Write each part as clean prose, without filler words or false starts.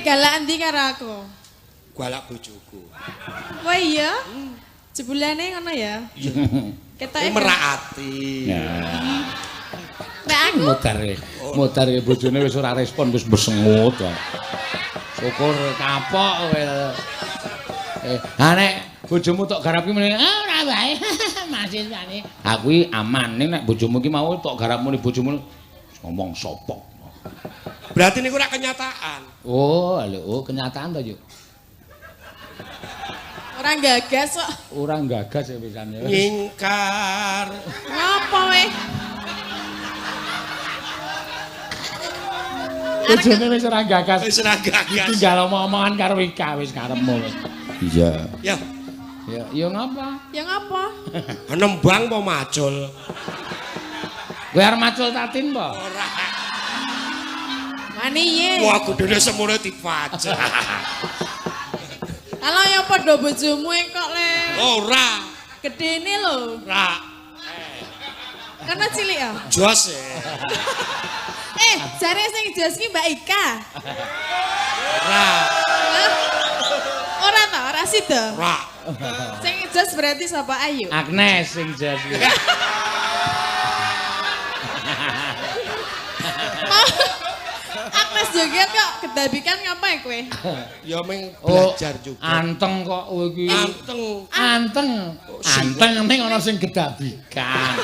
Luwih galak endi karo aku? Galak bojoku. Wah iya. Jebulane ngono ya. Iya. Ketoke merak ati. Nek aku modare bojone wis ora respon wis besengut. Syukur kapok kowe. Ha nek bojomu tok garap ki muni, ah ora wae. Masih jane. Aku iki aman ning nek bojomu ki mau tok garap muni bojomu ngomong sapa. Berarti niku ora kenyataan. Oh, lho, oh kenyataan to, Yuk. Ora gagas kok. Ora gagas ya pisan. Nyingkar. Ngapa weh? Bojone wis ora gagas. Wis ora gagas. Tinggal omong-omongan karo Ika wis karepmu. Iya. Ya. Ya, ya ngapa? Ya ngapa? Nembang apa macul? Kowe arep macul Tatin apa? Ora. Wani ye. Wah, kudune semune dipajak. Kalau ya padha bojomu kok le. Ora. Gedene lho. Ora. Karena cilik ya? Jos. Jare sing jos ki Mbak Ika. Ora. Ora ta, ora sida. Ora. Sing jos berarti sapa Ayu? Agnes sing jos ki. Agnes joget kok kedabikan ngapain kowe? Ya meng belajar juga. Anteng kok kowe iki. Anteng. Anteng. Anteng ning ana sing gedabikan.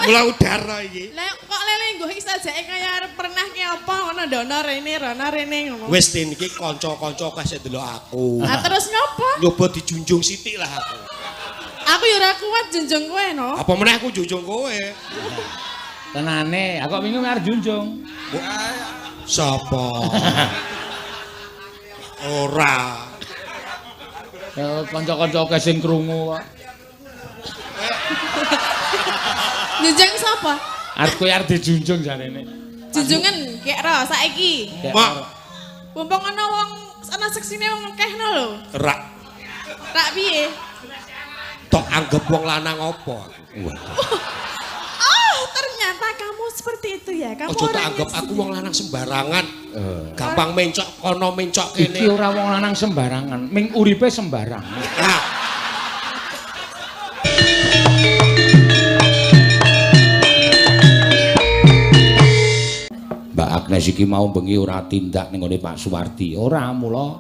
Mula udara iki. Lah kok lele nggo iki sajake kaya arep pernah ki apa ngono ndono rene rono rene ngono. Wis tin iki kanca-kanca akeh sing ndelok aku. Lah terus ngopo? Nyoba dijunjung sithik lah aku. Aku ya ora kuat junjung kowe no. Apa meneh aku junjung kowe? Tenane, aku wingi arep junjung. Sapa? Ora. Kanca-kanca akeh sing krungu kok. Junjung sapa? Arep kowe arep dijunjung jarene. Junjungan gek ro saiki. Mak. Mumpung ana wong ana seksine wong akeh no lho. Rak. Rak piye? Tok anggap wong lanang apa aku? Oh, ternyata kamu seperti itu ya. Kamu ojo tak anggap aku wong lanang sembarangan. Gampang mencok kono mencok kene. Iki ora wong lanang sembarangan, ming uripe sembarangan. Nah. Mbak Agnes iki mau bengi ora tindak ning ngone Pak Suwardi. Ora mula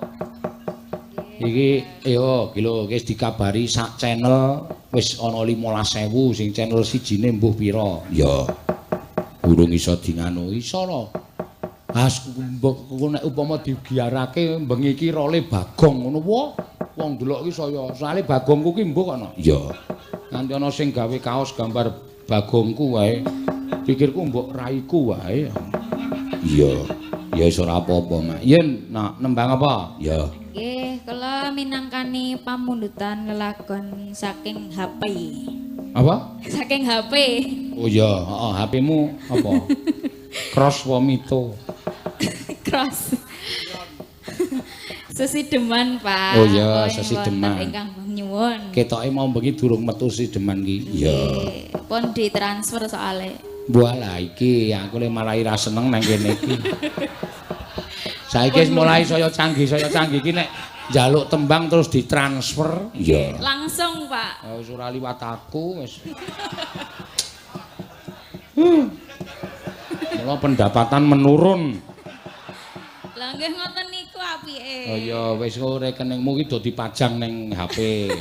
iki yo iki lho wis dikabari sak channel wis ana 15.000 sing channel sijine mbuh pira. Ya. Urung iso dinganu iso lho. As mbok nek upama digiarake bengi iki role Bagong ngono wae. Wong delok iki saya soalé Bagongku ki mbuh kono. Ya. Nganti ana sing gawe kaos gambar Bagongku wae. Pikirku mbok raiku wae. Iya. Ya wis ora apa-apa, Mak. Yen nak nembang apa? Ya. Nggih, kula minangkani pamundutan lelagon saking HP. Apa? Saking HP. Oh iya, heeh, HP-mu apa? Cross apa Mito? Cross. Sesideman, Pak. Oh iya, sesideman. Ingkang nyuwun. Ketoke mau bengi durung metu sesideman ki. Iya. Pun ditransfer soalé. Walah iki aku le marai ra seneng nang kene iki. Saiki wis mulai saya canggih iki nek njaluk tembang terus ditransfer. Iya. Langsung, Pak. Wis ora liwat aku wis. Mula pendapatan menurun. Lah nggih ngoten niku apike. Oh iya, wis rekeningmu iki do dipajang ning HP.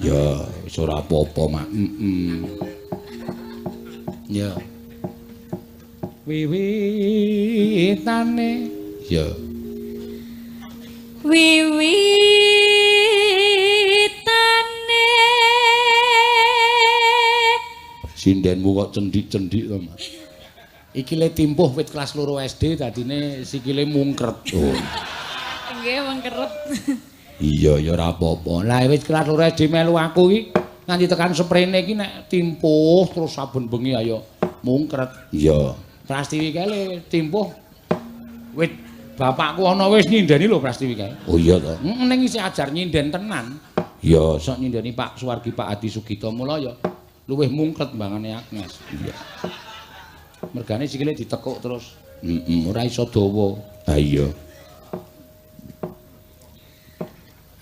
Ya, wis ora apa-apa, Mak. Heeh. Ya. Wiwitane ya. Wiwitane sindenmu kok cendik-cendik to, Mas. Iki le timpuh wit kelas 2 SD dadine sikile mungkret. Oh. Nggih, mungkret. Iya, ya ora apa-apa. Lah wit kelas 2 SD melu aku iki nganti tekan sprene iki nek timpuh terus saben bengi ayo mungkret. Iya. Prastiwi kae le timpuh wit bapakku ana wis nyindeni lho Prastiwi kae. Oh iya to. Heeh, ning isih ajar nyinden tenan. Iya, sok nyindeni Pak Suwargi Pak Adi Sugito mula ya luwih mungkret mbangane Agnes. Iya. Mergane sikile ditekuk terus. Heeh, ora iso dawa. Ha iya.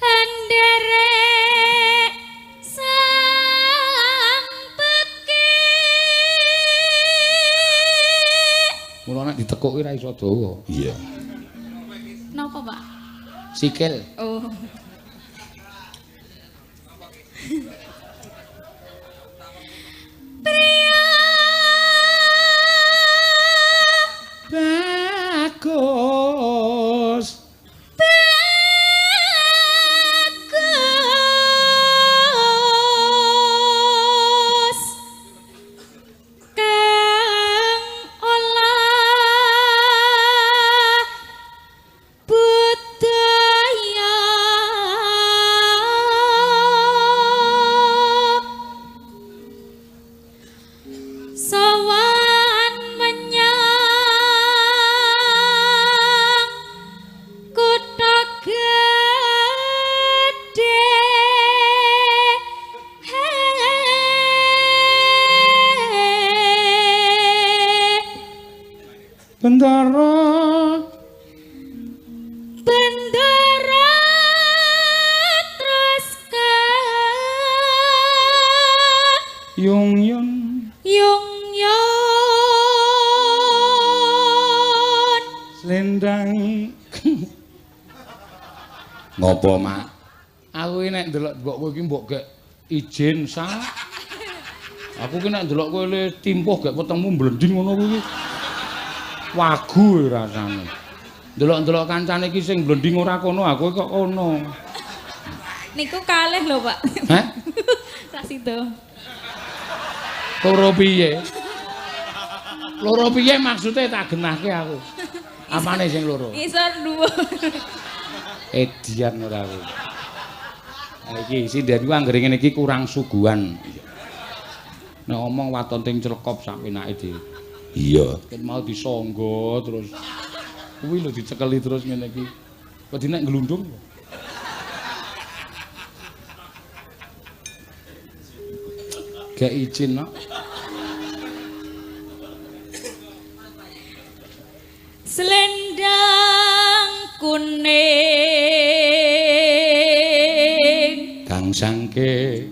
Anderek sang pekik. Mula nek ditekuk ora iso dawa. Iya. Napa, Pak? Sikil. Oh. Priya bagus. Bagus kang olah budaya sowan menyang kutha gedhe. Bendara Bendara terus ka yung yun yung yon slendang. Ngopo, Mak? Aku iki nek ndelok mbok kowe iki mbok gek izin sa. Aku ki nek ndelok kowe le timpuh gek wetengmu mblending ngono kuwi. Wagu rasane. Ndelok-ndelok kancane iki sing mblending ora kono, aku kok kono. Niku kalih lho, Pak. Hah? Sak sido. Loro piye? Loro piye maksude tak genahke aku. Apane sing loro? Isor dhuwur. Edian ora aku. Ha iki sinden ku anggere ngene iki kurang suguhan. Nek omong waton ting clekop sak penake dhewe. Iya. Ket mau disangga terus. Kuwi lho dicekeli terus ngene iki. Wedi nek glundung. Gak izin no. Selendang kuning kang sangke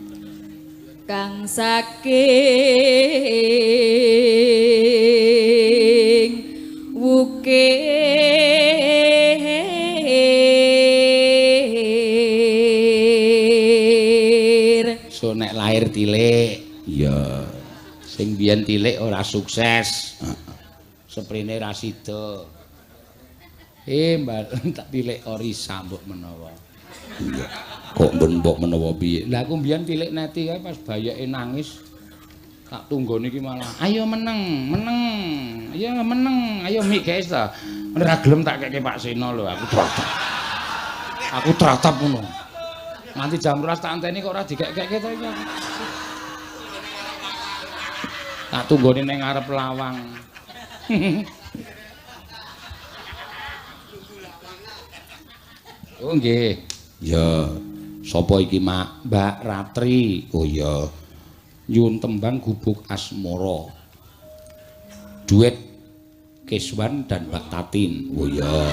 kang saking wukir. So nek lahir tilik, iya. Sing biyen tilik ora sukses. Seprene ra sida. Mbak tak tilik Orisa mbok menawa. Iya. Kok mbok menawa piye? Lah aku mbiyen tilik neti kae pas bayeke nangis. Tak tunggone iki malah, ayo meneng, meneng. Ayo meneng, ayo mik guys ta. Ora gelem tak keke Pak Seno lho, aku tratap. Aku tratap ngono. Nganti jam 12 tak anteni kok ora dikek-kekke to iki aku. Tak tunggone ning ngarep lawang. Oh nggih. Ya, sapa iki, Mak? Mbak Ratri. Oh iya. Nyuwun tembang Gubuk Asmara. Duet Keswan dan Mbak Tatin. Oh iya.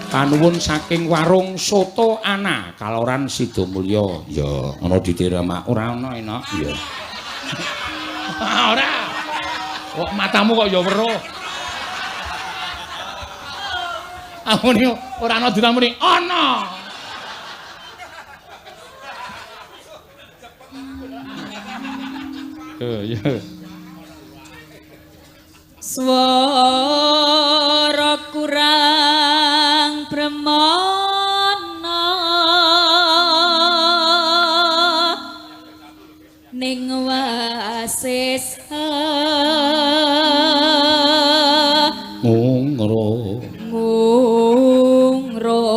Panuwun saking warung Soto Ana, Kaloran Sidomulyo. Ya, ana ditira Mak. Ora ana enak. Iya. Ora. Kok matamu kok ya weruh. Aku ni ora ana ditamuni. Ana. Ya. Swara kurang premana ning wasis ngungro ngungro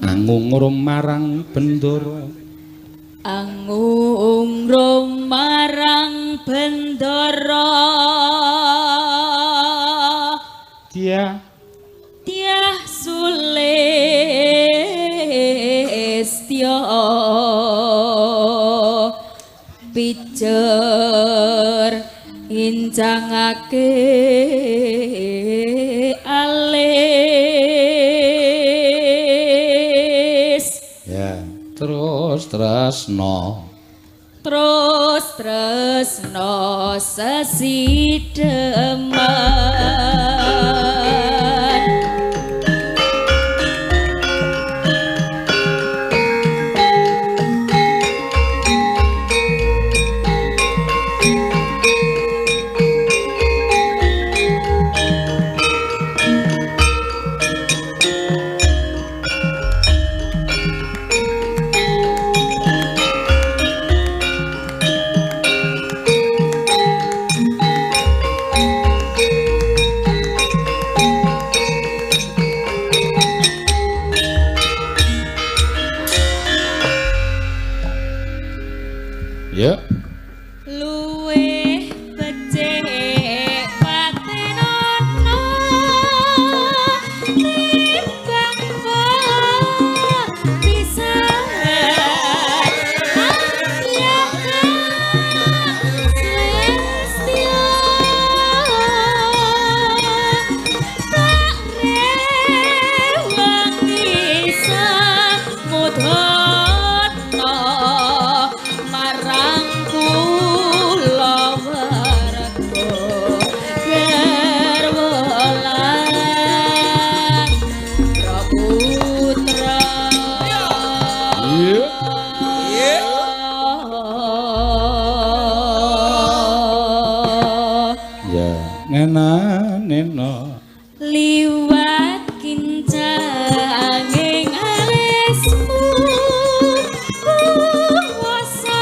angungro marang bendara angungro marang bendara dia dia sulistya Tur incangake alis. Ya, terus tresno. Terus tresno sesideman. Ya. Luwih becik patenono timbang pisan Celestia tak rewangi samudana marang kula warga garwa lan putra. Iya. Ya, nena nena. Liwat kincanging alismu kuwasa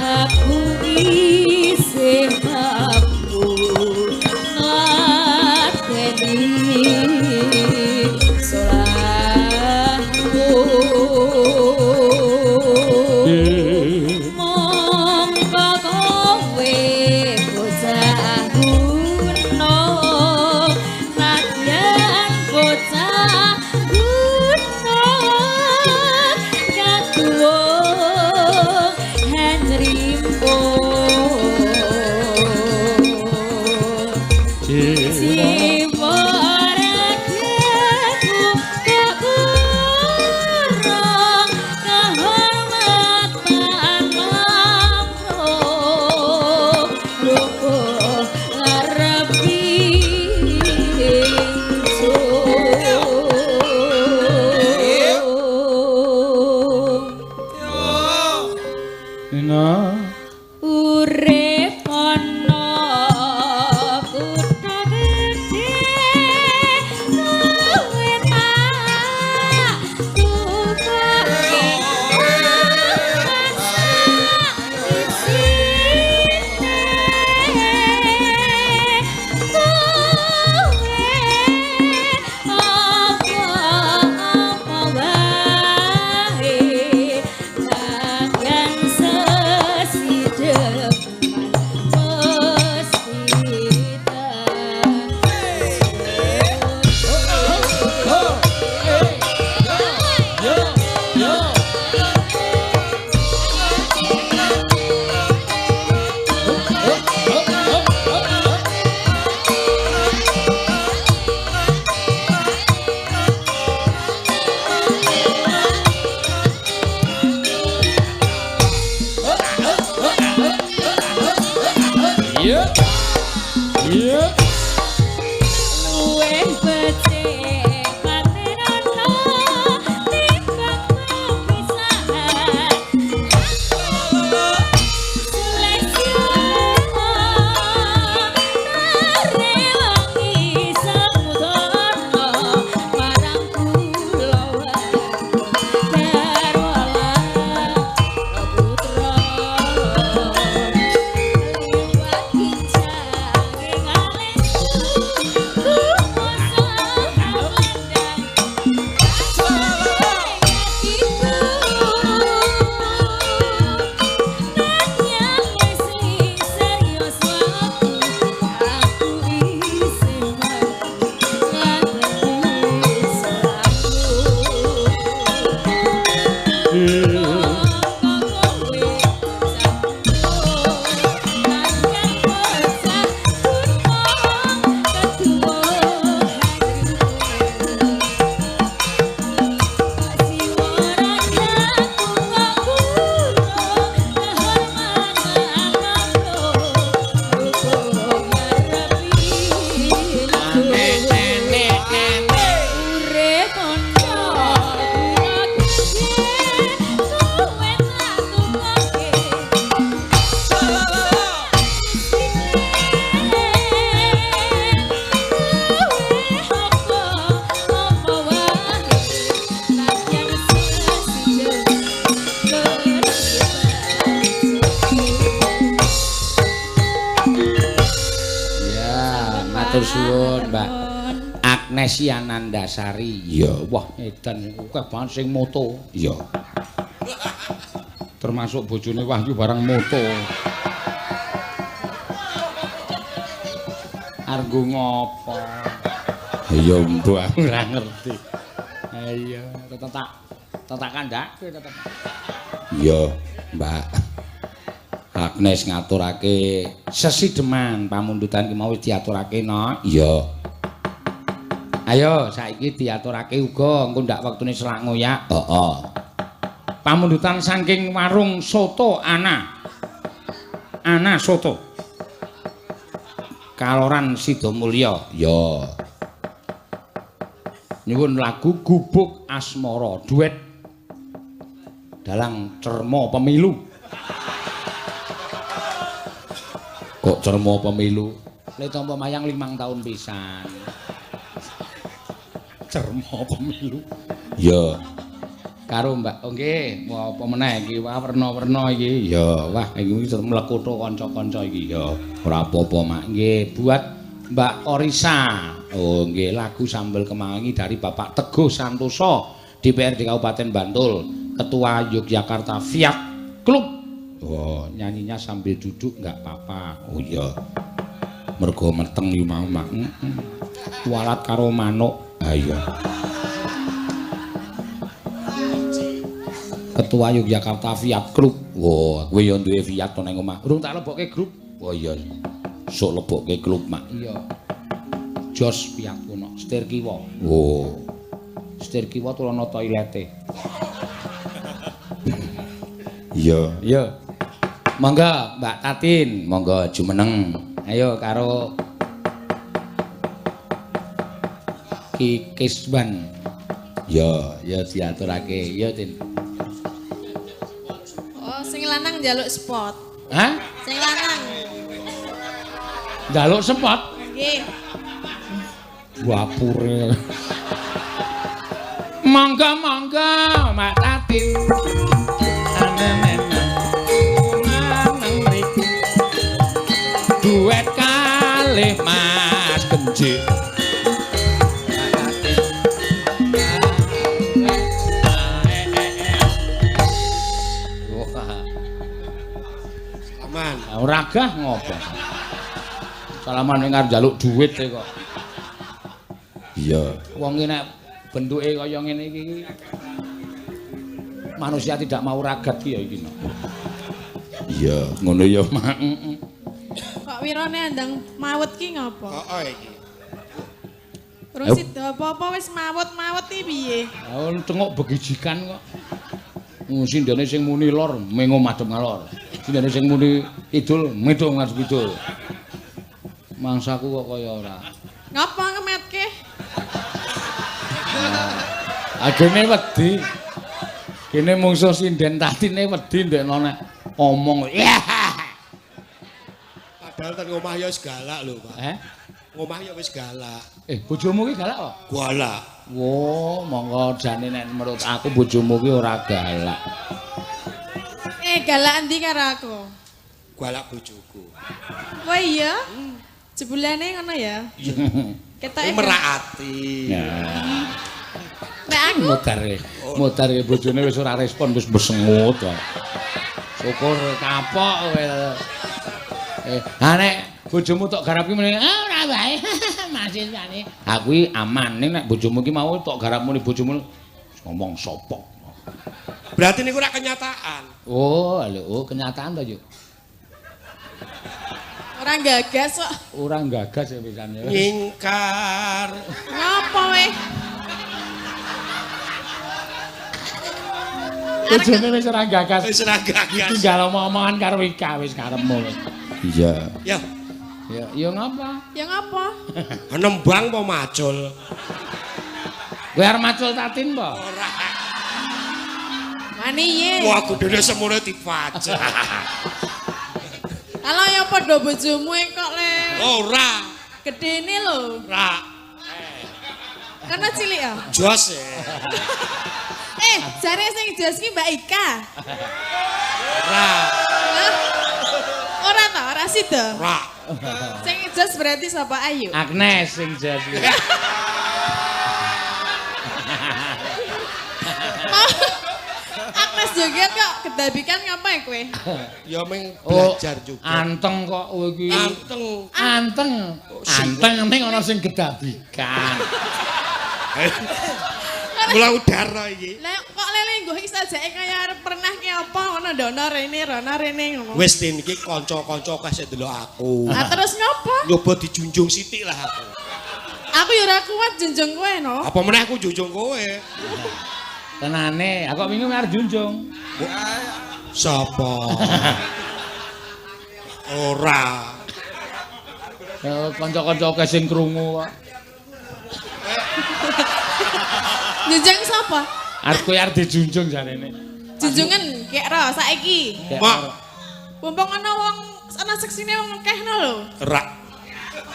aku isih mampu ngladeni salahmu. Mongko kowe bocah guna, nadyan bocah guna kaduwung hanrimpo. Jiwa ragaku kekurang kehormatan lamro rupa ngarepi ingsun. Nena. Urip ana kutha gedhe kowe tak tukake isine kowe apa-apa wae bagian sesideman mesti Iya. Iya. Luwih becik patenono timbang pisahan. Celestia rewangi samudana marang kula garwa lan putra. Liwat kincanging alismu Suwun Mbak Agnes Yanandasari. Ya, wah edan akeh banget sing moto. Iya. Termasuk bojone Wahyu barang moto. Argo ngopo? Ya mbok aku ora ngerti. Iya, tetep tak kandhake tetep. Iya, Mbak Agnes ngaturake sesideman pamundutan ki mau wis diaturake no. Iya. Ayo saiki diaturake uga engko ndak wektune selak ngoyak. Heeh. Pamundutan saking warung soto Ana. Ana Soto. Kaloran Sidomulyo. Ya. Nyuwun lagu Gubuk Asmara duet dalang Cermo Pemilu. Kok Cermo Pemilu? Le tampa mayang 5 tahun pisan. Cermo Pemilu. Ya. Karo Mbak, oh nggih, apa meneh iki wah werna-werna iki. Ya, wah iki mlekutho kanca-kanca iki ya. Ora apa-apa, Mak. Nggih, buat Mbak Orisa. Oh nggih, lagu Sambel Kemangi dari Bapak Teguh Santoso, DPRD Kabupaten Bantul, Ketua Yogyakarta Fiat Club. Oh, nyanyinya sambil duduk nggak apa-apa. Oh iya. Mergo meteng yo mau, Mak. Kualat karo manuk. Ha iya. Ketua Yogyakarta Fiat Club. Wah, kowe yo duwe Fiat to nang omah. Urung tak lebokke grup. Oh iya. Sok lebokke klub, Mak. Iya. Jos Fiat kono, setir kiwa. Oh. Setir kiwa tur ana toilete. Iya, iya. Monggo Mbak Tatin, monggo jumeneng. Ayo karo Ki Kiswan. Ya, ya diaturake. Ya, Tin. Oh, sing lanang njaluk spot. Hah? Sing lanang. Njaluk spot? Nggih. Wapure. Monggo, monggo Mbak Tatin. Duet kalih Mas Kenji. Salaman. Ora gah ngopo. Salaman ning arep njaluk duit e kok. Iya. Wong iki nek bentuke kaya ngene iki manusia tidak mau ragat ki ya iki. Iya, ngono ya, Mak. Kok wirone andang mawet ki ngopo? Heeh iki. Rung sida apa-apa wis mawet-mawet iki piye? Oh, cenguk begijikan kok. Sindene sing muni lor mengo madhep ngalor. Sindene sing muni kidul medhong ngadep kidul. Mangsaku kok kaya ora. Ngapa ngemetke? Agene wedi. Kene mungsuh sinden tatine wedi ndekno nek omong. Padahal ten omah ya wis galak lho, Pak. Eh? Omah ya wis galak. Eh, bojomu ki galak apa? Galak. Wo, monggo jane nek menurut aku bojomu ki ora galak. Eh, galak endi karo aku? Galak bojoku. Wah iya. Jebulane ngono ya. Ketoke merak ati. Nah. Nek aku mudar bojone wis ora respon wis besengut. Syukur kapok kowe. Ha nek bojomu tok garap ki muni, ah ora wae. Masih jane. Ha kuwi aman ning nek bojomu ki mau tok garap muni bojomu ngomong sopok. Berarti niku ora kenyataan. Oh, lho, oh, kenyataan to, Yuk. Ora gagas kok. Ora gagas ya pisan ya. Nyingkar. Ngopo weh? Bojone wis ora gagas. Wis ora gagas. Tinggal omong-omongan karo Ika wis karepmu. Iya. Ya. Ya, ya ngapa? Ya ngapa? Nembang apa macul? Kowe arep macul Tatin apa? Ora. Wani ye. Wah, kudune semono dipajak. Kalau ya padha bojomu kok le. Ora. Gedene lho. Ora. Karena cilik ya? Jos ya. Eh, jare sing jos ki Mbak Ika. Ora. Ora ta, ora sida. Ora. Sing jos berarti sapa Ayu? Agnes sing jos ki. Agnes joget kok kedabikan ngapa ya kowe? Ya meng belajar juga. Anteng kok kowe iki. Anteng. Anteng. Anteng ning ana sing gedabikan. Mula udara iki. Lah kok lele nggo iki sajake kaya arep pernah ki apa ngono ndono rene rono rene ngono. Wis tin iki kanca-kanca akeh sing ndelok aku. Lah terus ngopo? Nyoba dijunjung sithik lah aku. Aku ya ora kuat junjung kowe no. Apa meneh aku junjung kowe? Tenane, aku kok wingi arep junjung. Sapa? Ora. Kanca-kanca akeh sing krungu kok. Junjung sapa? Arep kowe arep dijunjung jarene. Junjungan kek ro saiki. Mak. Mumpung ana wong ana seksine wong akeh no lho. Rak.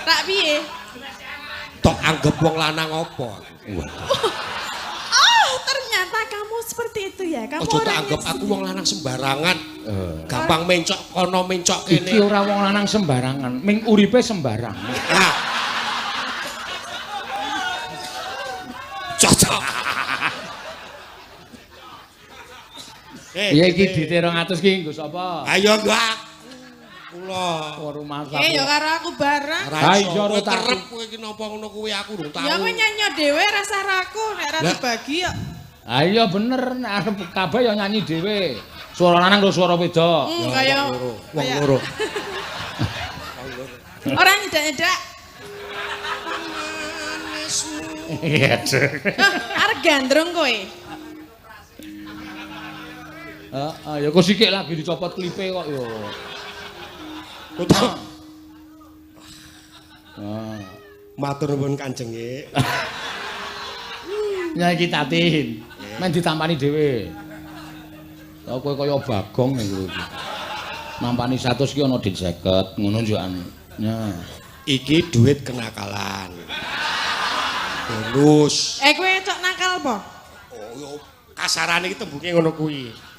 Rak piye? Tok anggap wong lanang apa aku? Oh, ternyata kamu seperti itu ya. Kamu ojo tak anggap aku wong lanang sembarangan. Gampang mencok kono mencok kene. Iki ora wong lanang sembarangan, ming uripe sembarangan. Nah. Cocok. Iya iki dite 200 ki nggo sapa? Ayo nggo aku. Kula. Rumah ya karo aku bareng. Ha iya ora kerep kowe iki napa ngono kuwi aku durung tau. Ya kowe nyanyi dhewe rasah raku nek ora dibagi kok. Ha iya bener nek arep kabeh ya nyanyi dhewe. Suara lanang karo suara wedok. Kaya wong loro. Ora nyedak-nyedak. Iya. Arep gandrung kowe. Heeh, ya kok sikik lagi dicopot klipe kok ya. Utak. Matur nuwun Kanjeng nggih. Ya iki Tatin. Men ditampani dhewe. Lah kowe kaya Bagong niku iki. Nampani 100 ki ana dit 50 ngono njukan. Ya. Iki duit kenakalan. Bonus. Eh kowe cok nakal apa? Oh yo kasarane iki tembunge ngono kuwi.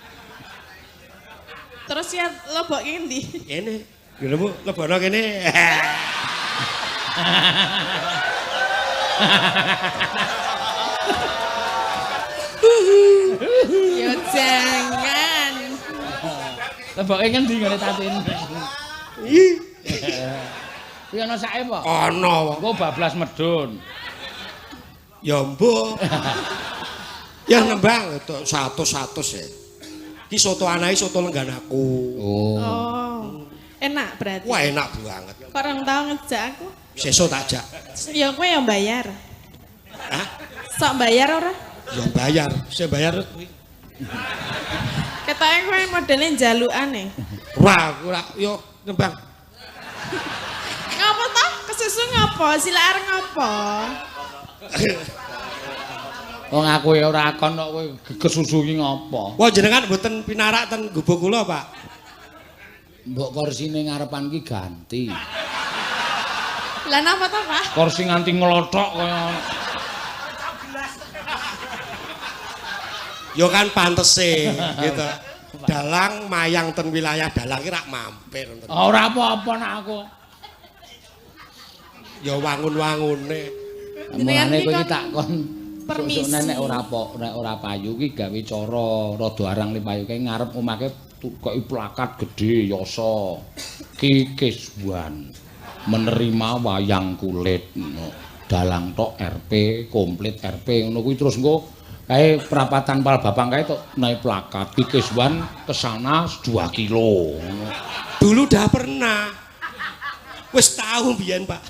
Terus ya lebokke endi? Kene. Lho Bu, lebono kene. Ya jangan. Leboke ngendi ngene Tatin? Kuwi ana sake apa? Ana. Engko bablas medun. Ya mbuh. Ya nembang 100-100 ya. Ki soto anake soto lenggan aku. Oh. Oh. Enak berarti. Wah, enak banget. Kok orang tau ngejak aku? Sesuk tak jak. Ya kowe yang bayar. Hah? Sok bayar ora? Ya bayar. Sing bayar kuwi. Ketoke kowe modele njalukane. Ora, aku ora yo nembang. Ngapa toh? Kesusu ngapa? Sila arep ngapa? Wong aku ya ora akon kok kowe kesusu ki ngapa? Wah, jenengan mboten pinarak ten gubuk kula, Pak. Mbok korsine ngarepan ki ganti. Lah napa to, Pak? Kursi nganti nglothok kaya Ya kan pantese gitu. Dalang mayang ten wilayah dalang ki rak mampir. Ora apa-apa nek aku. Ya wangun-wangune. Mulane kowe iki tak kon permisi. Nek ora nek ora payu ki gawe cara rada arang lipayu kae ngarep omahke tukoki plakat gedhe yasa. Ki Kiswan menerima wayang kulit. Dalang tok RP komplit RP ngono kuwi terus engko Kae perapatan Palbapang kae tok naik plakat Ki Kiswan ke sana 2 kilo. Dulu dah pernah. Wis tahu biyen, Pak.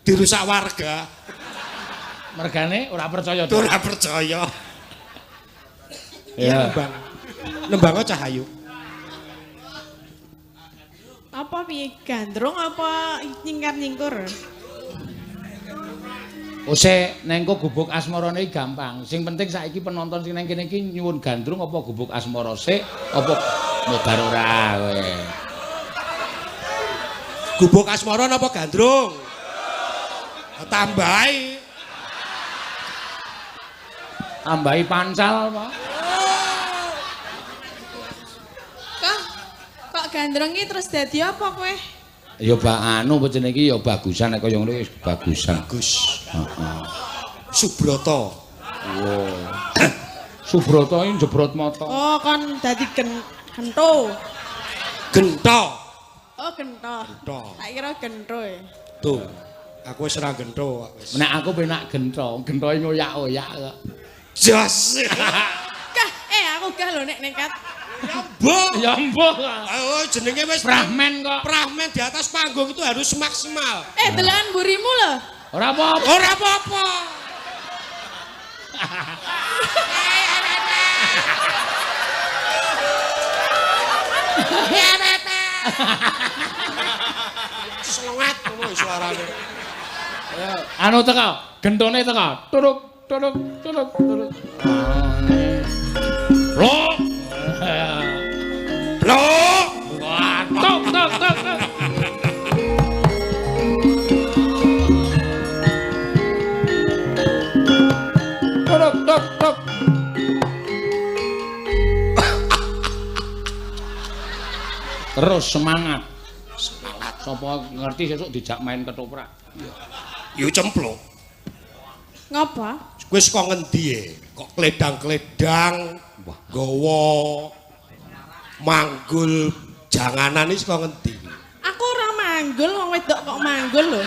Dirusak warga. Mergane ora percaya. Ora percaya. Iya, nembang. Nembang Cahayu. Apa piye gandrung apa nyingkar-nyingkur? Ose neng kok gubuk asmarane iki gampang. Sing penting saiki penonton sing neng kene iki nyuwun gandrung apa gubuk asmara sik apa mobar ora kowe. Gubuk asmara napa gandrung? Tambahi. Tambahi pancal apa? Kok gandrung iki terus dadi apa kowe? Ya bak anu apa jenenge iki ya bagusan nek kaya ngono wis bagusan. Bagus. Heeh. Subroto. Wow. Subroto iki jebrot mata. Oh, kon dadi gento. Gento. Oh, gento. Gento. Tak kira gento e. Tuh. Aku wis ora gento kok wis. Nek aku penak gento, gentoe ngoyak-oyak kok. Jos. Kah, aku gah lho nek nekat. Ya mbok. Ya mbok. Oh, jenenge wis Prahmen kok. Prahmen di atas panggung itu harus maksimal. Delokan mburimu lho. Ora apa-apa. Ora apa-apa. Selengat ngono suarane. Anu teko, gentone teko. Turuk turuk turuk turuk. Lho. Lho. Wah, tok tok tok. Tok tok tok. Terus semangat. Semangat. Sapa ngerti sesuk dijak main ketoprak. Yo cempluk. Ngapa? Kowe saka ngendi e? Kok kledang-kledang, gawa manggul janganan iki saka ngendi? Aku ora manggul, wong wedok kok manggul lho.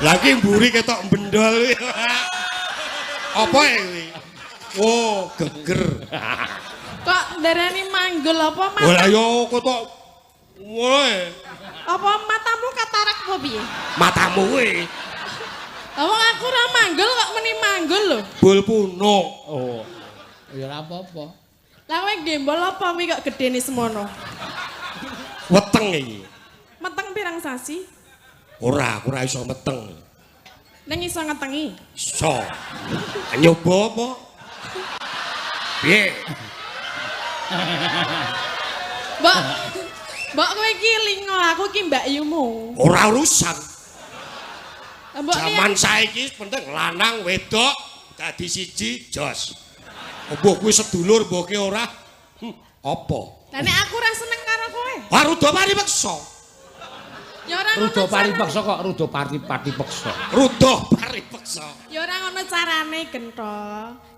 Lah iki mburi ketok bendol. Apa iki? Oh, geger. Kok ndarani manggul apa mata? Lah yo ketok woe. Apa matamu katarak apa piye? Matamu kuwi. Lah wong aku ora manggul kok meni manggul lho. Bul punuk. Oh. Ya ora apa-apa. Lah kowe gembol apa kuwi kok gedene semono? Weteng iki. Meteng pirang sasi? Ora, aku ora iso meteng. Ning iso ngetengi? Iso. Nyoba apa? Piye? Mbok, mbok kowe iki lingo, aku iki mbakyumu. Ora urusan. Mbok jaman saiki penting lanang wedok dadi siji jos. Mbok kuwi sedulur mbok ki ora. Apa? Lah nek aku ora seneng karo kowe. Wah, ruda paripeksa. Ya ora ngono. Ruda paripeksa kok ruda paripeksa. Ruda paripeksa. Ya ora ngono carane, Gento.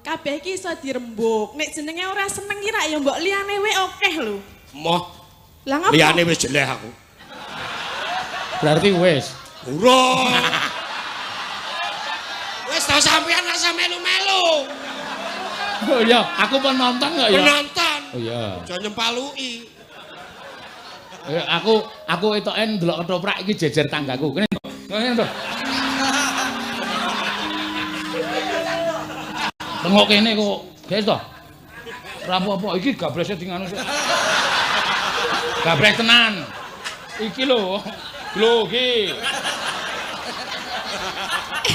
Kabeh iki iso dirembuk. Nek jenenge ora seneng ki rak ya mbok liyane wae akeh lho. Moh. Lah ngapa? Liyane wis jeleh aku. Berarti wis. Urung. Wis tau sampean rasa melu-melu. Oh iya, aku penonton kok ya. Penonton. Oh iya. Aja nyempaluki. Aku etoke ndelok ketoprak iki jejer tanggaku. Kene. Kene to. Tengok kene kok. Guys to. Ora apa-apa iki gablese dinganu sik. Gablek tenan. Iki lho. Lho iki.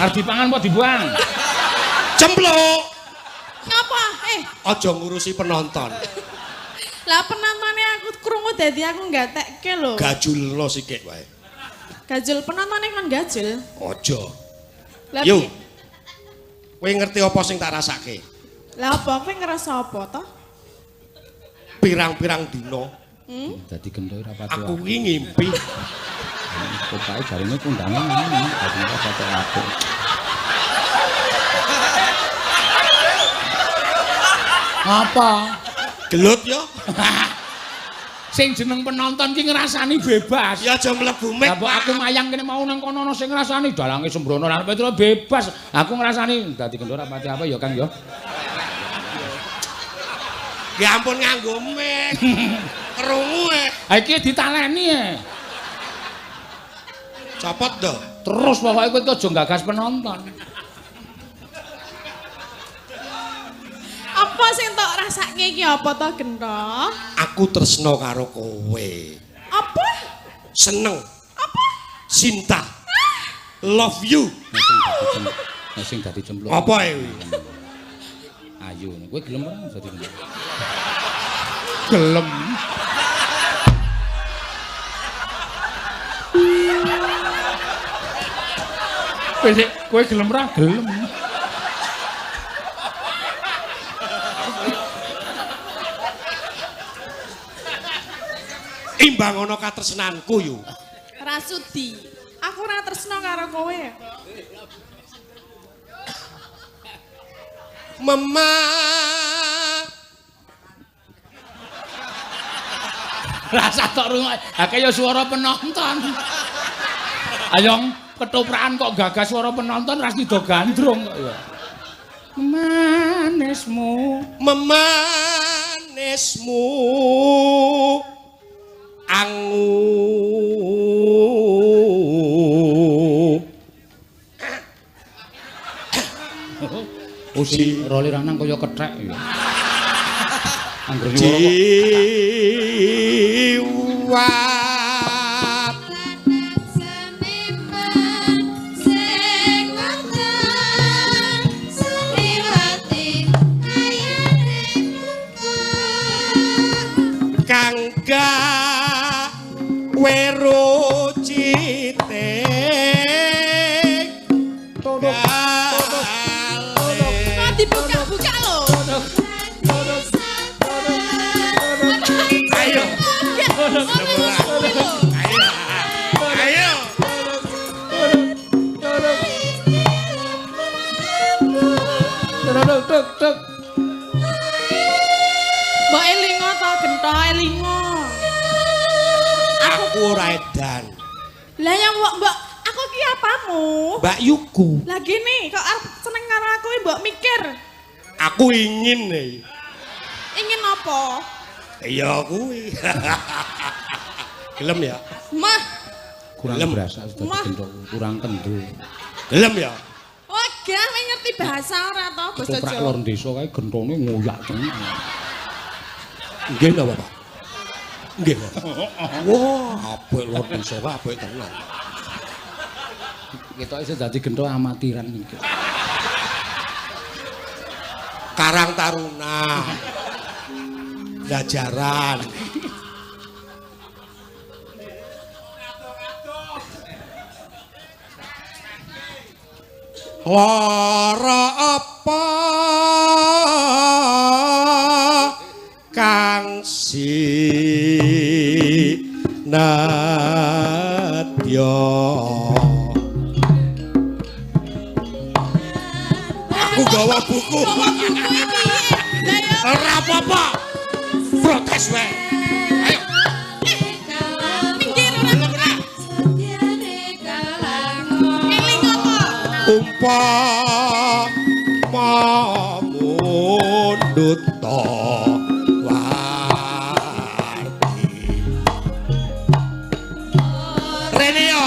Arep dipangan apa dibuang? Cempluk. Ngapa? Aja ngurusi penonton. Lah penontonnya aku krungu dadi aku nggatekke lho. Gajulno sikik wae. Gajul penontonnya kon gajul. Aja. Lah yo. Kowe ngerti apa sing tak rasake? Lah apa kowe ngerasa apa to? Pirang-pirang dina. Dadi gento ora pati. Aku iki ngimpi. Pokoke jarine kondangan ngene, dadi ora pati apik. Apa? Gelut yo. Sing jeneng penonton ki ngrasani bebas. Ya aja mlebu mek. Lah mbok aku mayang kene mau nang kono ana sing ngrasani dalange sembrono lan Petro bebas. Aku ngrasani dadi gento ora pati apa ya Kang ya. Ya ampun nganggo mic. Krungu e. Ha iki ditaleni e. Copot do. Terus pokoke kowe aja gagas penonton. Apa sing tok rasake iki apa to, Gento? Aku tresno karo kowe. Apa? Seneng. Apa? Cinta. Love you. Nek sing dadi cemplung. Apa e kuwi? Ayu, kowe gelem ora dadi cemplung? Gelem. Kowe gelem ora? Gelem. Imbang ana katresnanku yo. Ora sudi. Aku ora tresno karo kowe. Mema rasa tok rungok. Ha kaya suara penonton. Ayo ketoprakan kok gagas suara penonton ras sida gandrung kok ya. Manismu, memanismu angu. Oh sing role lanang kaya kethek ya. Angger nyuwara kok jiwa. Lanang seniman sing wonten seniwati ayane muka kang gawe rucite. Kok dibuka-buka lho. Ayo. Ayo. Tuk tuk. Mbok elingo to, Gento, elingo. Aku ora edan. Lah yang mbok mbok aku ki apamu? Mbak Yuku. Lah gini, kok arep seneng karo aku mbok mikir. Aku ingin nih. Ingin apa? Iya kuwi. Gelem ya? Mah, Kurang Gelem. berasa sudah Mah. digendong, kurang kendel. Gelem ya? wegah kowe ngerti bahasa ora to, basa Ketoprak Jawa. lor desa kae gentone ngoyak tenan. Nggih napa, Pak? Nggih, Pak. Wah, apik lor desa kae apik tenan. Ketoke sing dadi gento amatiran iki. Karang Taruna. Belajaran. Lara apa kang sinadya? Aku gawa buku. Gawa buku iki piye? Lah ya Ora apa-apa. Protes wae. Ayo. minggir ora Gelem ora? Elingo to. Umpama mundhut warti. Rene yo.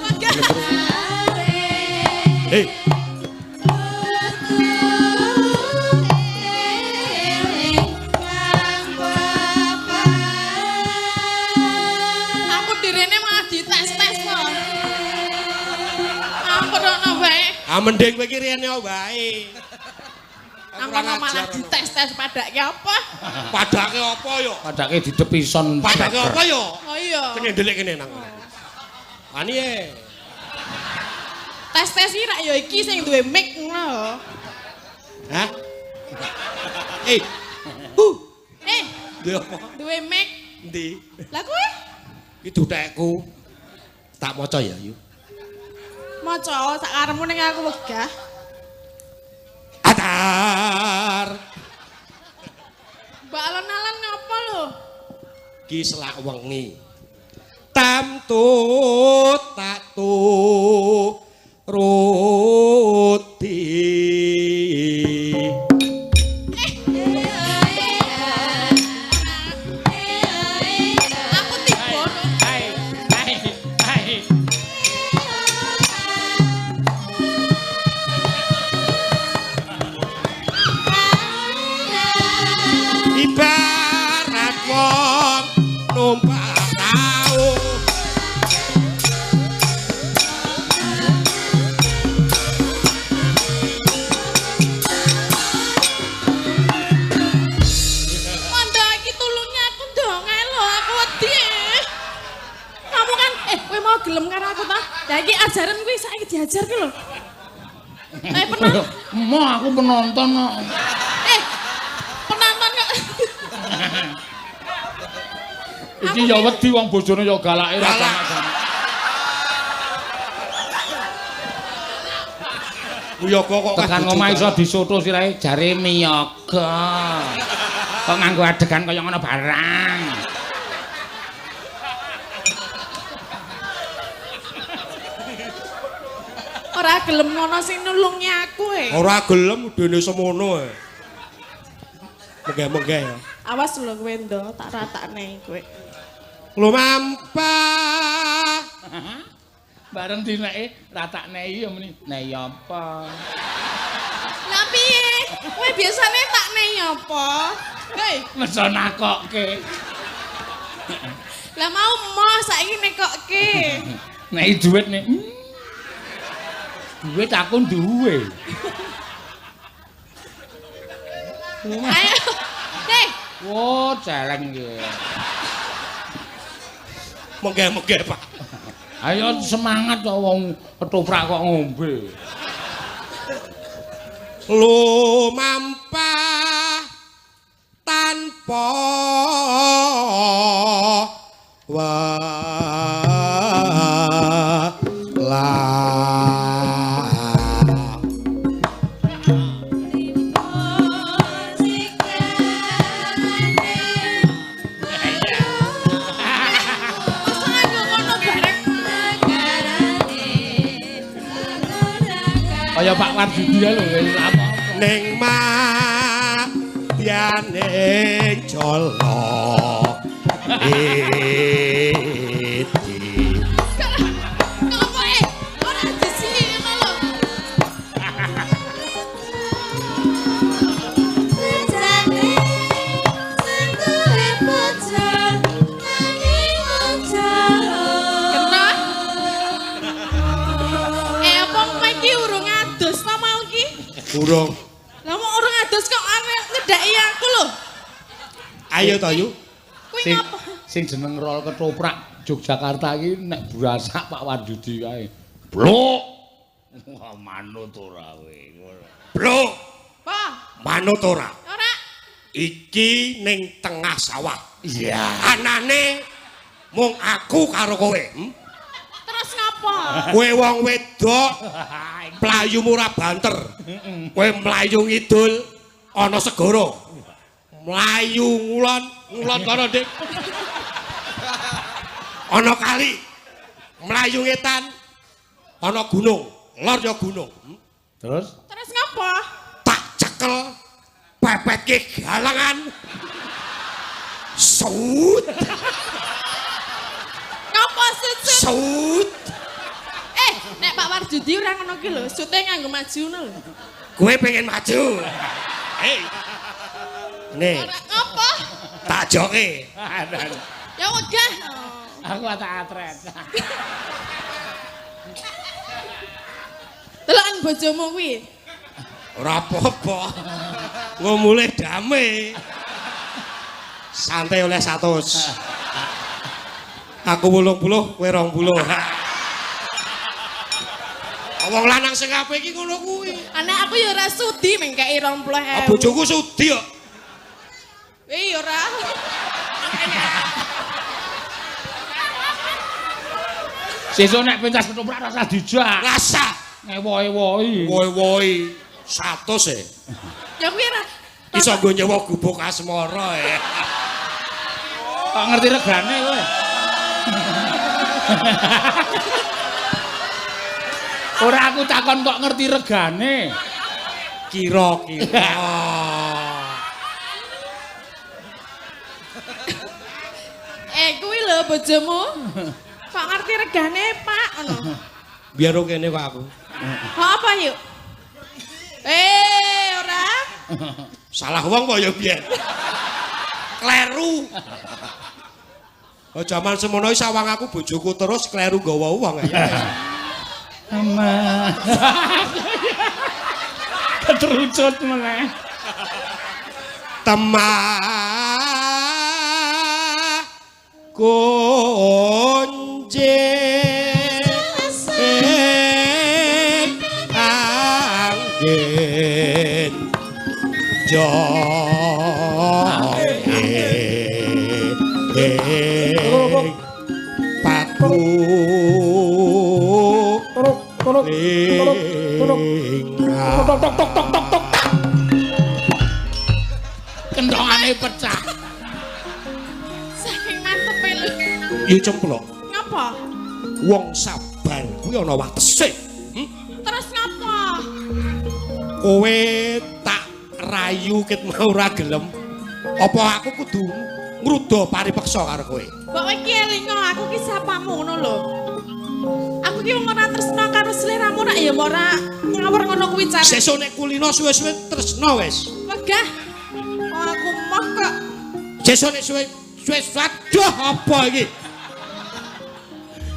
Wegah. Hei, Aku direne malah dites-tes to. Ampun ono wae. ah mending kowe iki rene wae. Aku malah dites-tes padake apa? Padake apa yo? Padake didepison. Padake apa yo? Oh iya. Kene ndelik kene nang. Ani e. Tes-tes iki rak ya iki sing duwe mic ngono lho. Hah? Eh. Huh. Eh, Duwe apa? duwe mic. Endi? Lah kowe Iki dutekku. Tak maca ya, Yu. maca sak karepmu ning aku wegah. Atar. Mbak alon-alon ngapa lho? Ki selak wengi. Tamtu tak tu ruti. kok gelem karo aku ta? Lah iki ajaran kuwi saiki diajar ki lho. Eh penonton. Emoh aku penonton kok. Eh penonton kok. Iki ya wedi wong bojone ya galake ra jamak-jamak. Miyaga kok tekan omah iso disoto sirahe jare miyaga. Kok nganggo adegan kaya ngono barang. Ora gelem ngono sing nulungi aku e. Ora gelem dene semono e. Menggeh-menggeh ya. Awas lho kowe ndo, tak ratakne kowe. Lumampah. Bareng dineke ratakne ya muni. Nei apa? Lah piye? Kowe biasane tak nei apa? Hei, meso nakokke. Lah mau emoh saiki nekokke. Nei dhuwit nek. Duit aku duwe. Ayo. Hei. Wo, celeng iki. Menggeh-menggeh, Pak. Ayo semangat kok wong ketoprak kok ngombe. Lumampah tanpa welas. Kaya Pak Warjudi lho apa ning madyaning jala iti. Kok apa ora disini ngono lho. Kena. Apa kowe iki urung adus ta mau iki? Urung. Lah mau urung adus kok aneh nyedhaki aku lho. Ayo to yu. Kuwi ngapa? Sing jeneng rol ketoprak Yogyakarta iki nek burasak Pak Warjudi kae. Blok. Wah manut ora kowe. Blok. Apa? Manut ora? Ora. Iki ning tengah sawah. Iya. Anane mung aku karo kowe. Terus ngapa? Kowe wong wedok mlayu ora banter. Kowe mlayu ngidul ana segara. Mlayu ngulon, ngulon kono, Dik. Ana kali. Mlayu ngetan ana gunung, lor ya gunung. Terus? Terus ngapa? Tak cekel pepetke galangan. Sut. Ngapa sut? Sut. Nek Pak Warjudi ora ngono ki lho, sute nganggo maju ngono lho. Kowe pengen maju. Hei. Nih. Ora ngapa? Tak joke. Ya wegah. Aku tak atret. Deloken bojomu kuwi. Ora apa-apa. Engko mulih dame. Santai oleh 100. Aku 80, kowe 20. Wong lanang sing apik iki ngono kuwi. Anak aku ya ora sudi mengkeki 20.000. Bojoku sudi kok. Iya ora. Sesuk nek pentas ketoprak rasa dijak. Rasa ngewo-ewoi. Woi-woi 100 e. Ya kuwi ora. Iso nggo nyewa gubuk asmara e. Kok ngerti regane kowe? Ora aku takon kok ngerti regane. Kira-kira. Kuwi lho bojomu. Kok ngerti regane, Pak? Ngono. Biar kene kok aku. Kok apa yuk? Ora. Salah wong kok ya biyen. Kleru. Oh jaman semono sawang aku bojoku terus kleru nggawa wong ya. Ama. Keterucut meneh. Temah kunjing. Patu tok tok tok tok tok. Kendongane pecah. Saking mantepe lho. Ya cemplok. Ngapa? Wong sabar kuwi ana watese. Terus ngapa? Kowe tak rayu ket mau ora gelem. Apa aku kudu ngruda paripeksa karo kowe? Mbok kowe iki elingo aku ki sapamu ngono lho. Aku ki wong ora tresna karo sliramu rak ya ora ngawur ngono kuwi carane. Sesuk nek kulino suwe-suwe tresna wis. Wegah. Oh, aku moh kok. Sesuk nek suwe-suwe aduh apa iki?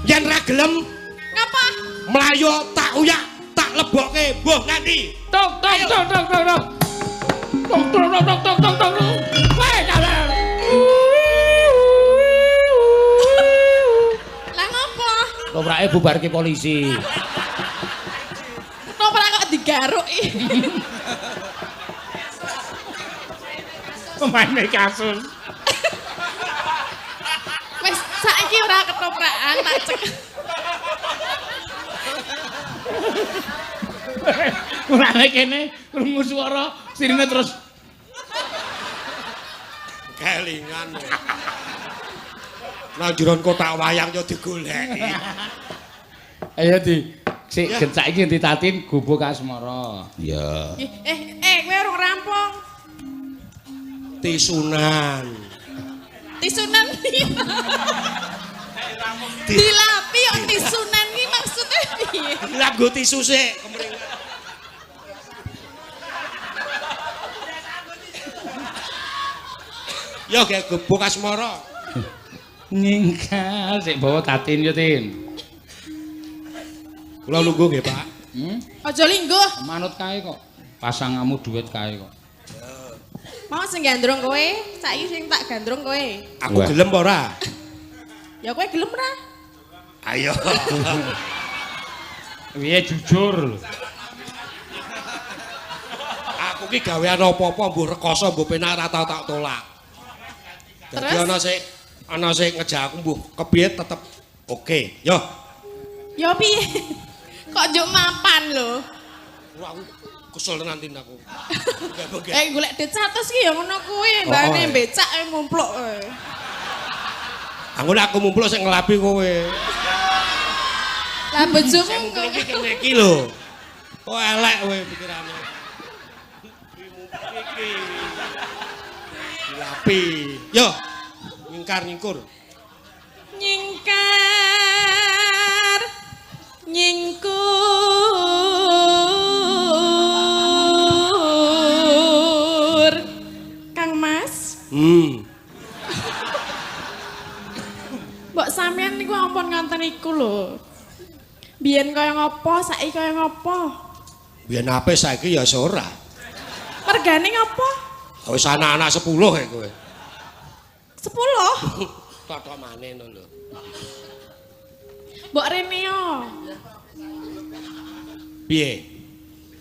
Yen ra gelem ngapa? Mlayu tak uyak, tak lebokke mbuh nganti. Tok tok tok tok tok tok. Tok tok tok tok tok tok. Weh, dalan. Lah ngopo? Toprake bubarke polisi. Toprak kok digaruk iki. Pemaine kasus. Wis saiki ora ketoprakan tak cek. Mulane kene krungu swara sirine terus kelingan. Nang jeron kotak wayang yo digoleki. Ayo di sik gencak iki ditatin gubuk asmara. Iya. Kowe urung rampung. Tisunan. Tisunan piye? Dilapi kok tisunan iki maksudnya piye? Dilap nggo tisu sik kemringan. Yo gek gubuk asmara. Nyingkal sik bawa tatin yo Tin. Kula lungguh nggih, Pak. Aja lingguh. Manut kae kok. Pasangamu duit kae kok. Mau sing gandrung kowe, saiki sing tak gandrung kowe. Aku gelem apa ora? Ya kowe gelem ora? Ayo. Piye jujur lho. Aku ki gawean apa-apa mbuh rekoso mbuh penak ora tau tak tolak. Dadi ana sing ngejak aku mbuh kepiye tetep oke. Yo. Yo piye? Kok njuk mapan lho. Aku kesel tenan Tin aku. Golek duit 100 ki ya ngono kuwi, mbane becak mumpluk kowe. Aku nek aku mumpluk sing ngelapi kowe. Lah bojomu mumpluk iki kene iki lho. Kok elek kowe pikirane. Mumpluk iki. Dilapi. Yo. Nyingkar nyingkur. Nyingkar nyingkur. Kang Mas. Mbok sampean niku ampun ngonten iku lho. Biyen kaya ngopo, saiki kaya ngopo? Biyen ape saiki ya ora. Mergane ngopo? Wis anak-anak 10 kae kowe. 10? Totok maneh ngono lho. Mbok rene yo. Piye?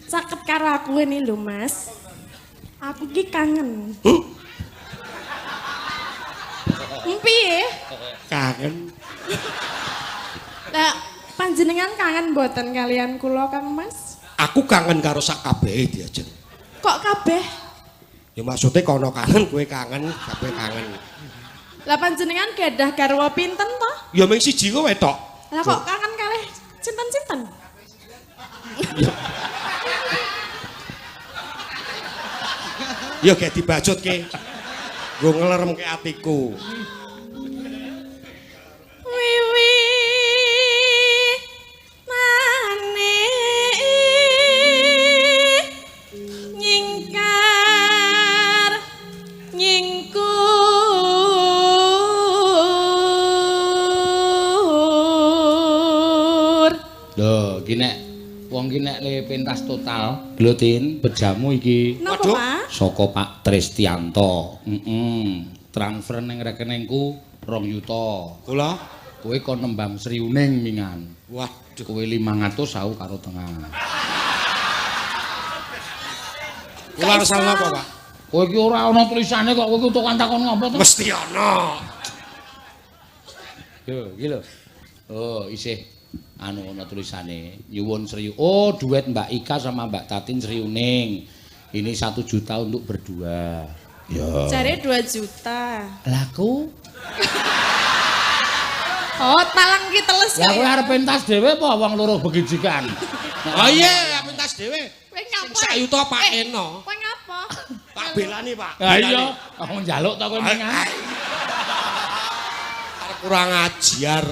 Caket karo aku ini lho, Mas. Aku ki kangen. Piye? Kangen. Lah panjenengan kangen mboten kalian kula, Kang Mas? Aku kangen karo sak kabehe diajeng. Kok kabeh? Ya maksudnya kono kangen, kowe kangen, kabeh kangen. Lah panjenengan gadah garwa pinten to? Ya mung siji kowe tok. Lah kok kangen kalih sinten-sinten? Ya gek dibacutke. Nggo ngleremke atiku. Wiwi mane nyingkar nyingkur. Lho, iki nek wong iki nek le pentas total, lho Tin, bejamu iki. Napa, Pak? Saka Pak Tristianto. Transfer ning rekeningku 2 yuta. Kula kowe kon nembang Sriuning mingan. Waduh, kowe 500 aku karo tengah. Kula resal napa, Pak? Kowe iki ora ana tulisane kok kowe iki tukang takon ngopo to? Mesti ana. Yo, iki lho. Oh, isih anu ana tulisane. Nyuwun Sri. Oh, duet Mbak Ika sama Mbak Tatin Sriuning. Ini 1 juta untuk berdua. Ya. Jare 2 juta. Lah ku. Oh, talang ki teles Lah kowe arep pentas dhewe apa wong loro begijikan? Oh iya, pentas dhewe. Kowe ngapa? Sing sak yuta Pak Eno. Kowe ngapa? Tak belani, Pak. Ha iya, aku njaluk ta kowe mengan. Arep kurang ajar.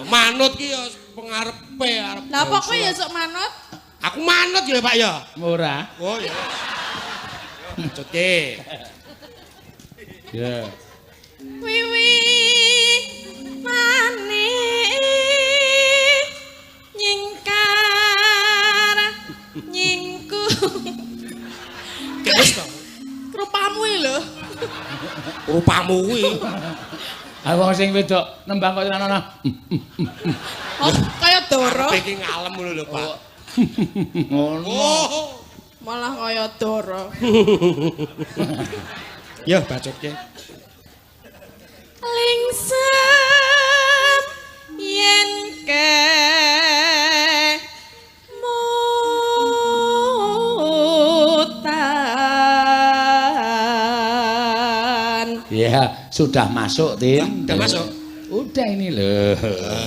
Manut ki ya pengarepe arep. Lah apa kowe ya sok manut? Aku manut ya, Pak ya. Ora. Oh iya. Cetke. Ya. Wiwi mani nyingkar nyingku. Terus to. Rupamu iki lho. Rupamu kuwi. Ha wong sing wedok nembang kaya ana. Oh, kaya doro. Arepe iki ngalem ngono lho, Pak. Ngono. Oh. Malah kaya doro. Ya bacotke. Lingsem yen ke mutan. Ya, sudah masuk, Tin. Udah masuk. Udah ini lho.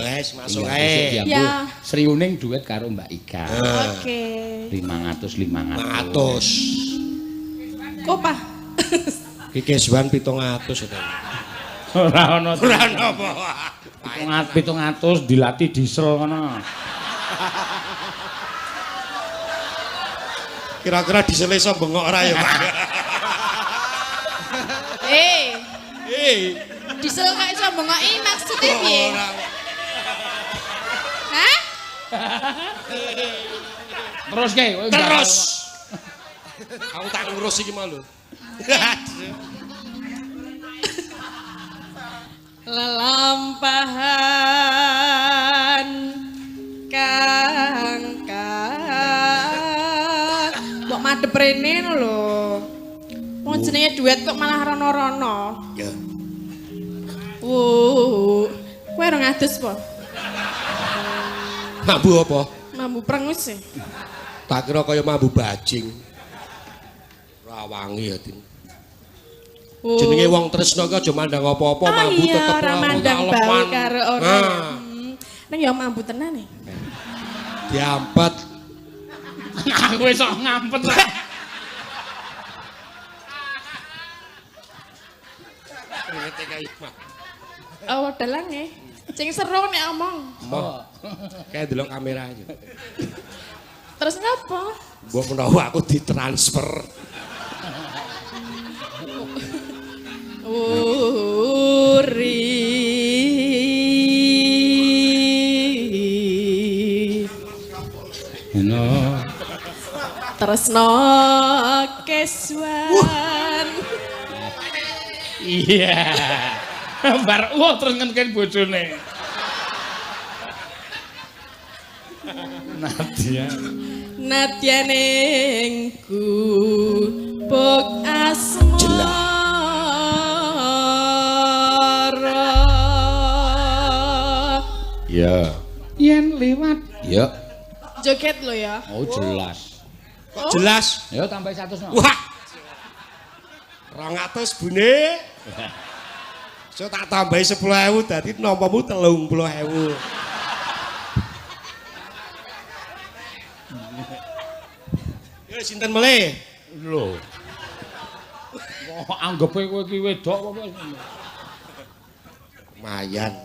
Wes masuk ae. Ya. Sriuning duet karo Mbak Ika. Oke. 500 500. Kok, Pak? Iki kesuwan 700 itu. Ora ana. Ora ana apa. 700 dilati diesel ngono. Kira-kira diesel iso bengok ora ya, Pak? Eh. Eh. Diesel kok iso bengoki maksudnya piye? Hah? Terus ke, terus. Aku tak ngurus iki mau lho. Lelampahan kang kang mbok madhep rene ngono lho. Wong jenenge duet kok malah rono-rono. Ya. Wuh, kowe ora ngadus po? Mambu apa? Mambu prengus e. Tak kira kaya mambu bajing. Ora wangi ya, Tin. Jenenge wong tresna ki aja mandang apa-apa, mambu tetep ora mandang bau karo ora. Ning ya mambu tenan e. Diampet. Aku wis sok ngampet. Oh, dalang e. Sing seru nek omong. Oh. Kayak delok kamera aja. Terus ngapa? Mbok menawa aku ditransfer. Uri. Ngono. Tresno keswan. Iya. Bar wah terus ngenken bojone. Nadia. Nadya ning gubuk asmara. Ya. Yen liwat. Ya. Joget lho ya. Oh jelas. Kok jelas? Ya tambah 100 no. Wah. 200 bune. So tak tambahi 10.000 dadi nampamu 30.000. Yo sinten melih? Lho. Kok anggepe kowe iki wedok apa? Lumayan.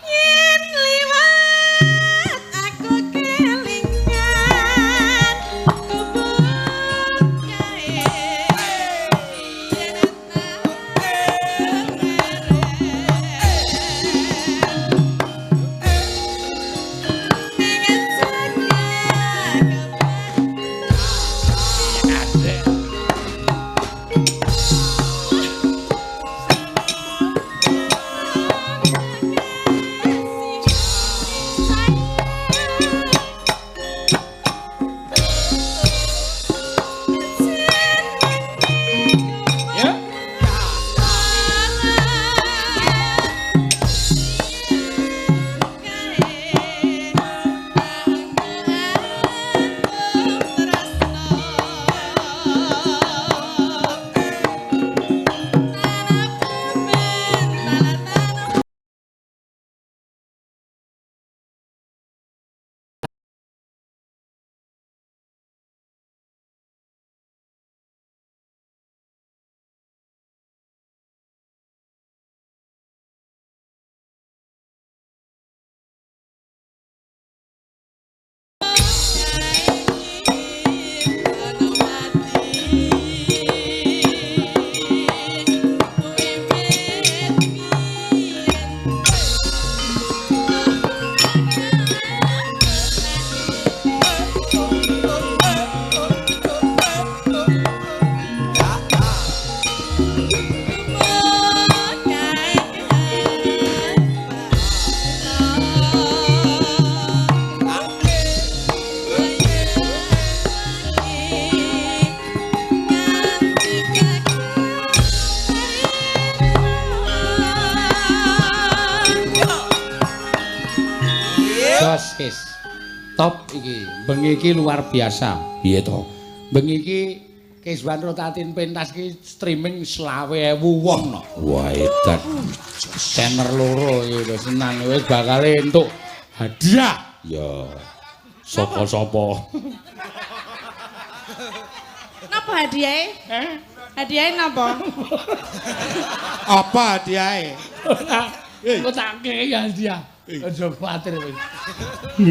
Yen liwat aku kelingan gubuk kae yen Jos kes. Top iki. Bengi iki luar biasa. Piye to? Bengi iki Keswan Rotatin pentas iki streaming 25.000 wong no. Wah, edan. Channel loro iki lho senang wis bakal entuk hadiah. Ya. Sapa-sapa. Napa hadiahe? Eh? Hadiahe napa? Apa hadiahe? Engko tak kei hadiah. Aja kuwatir wis.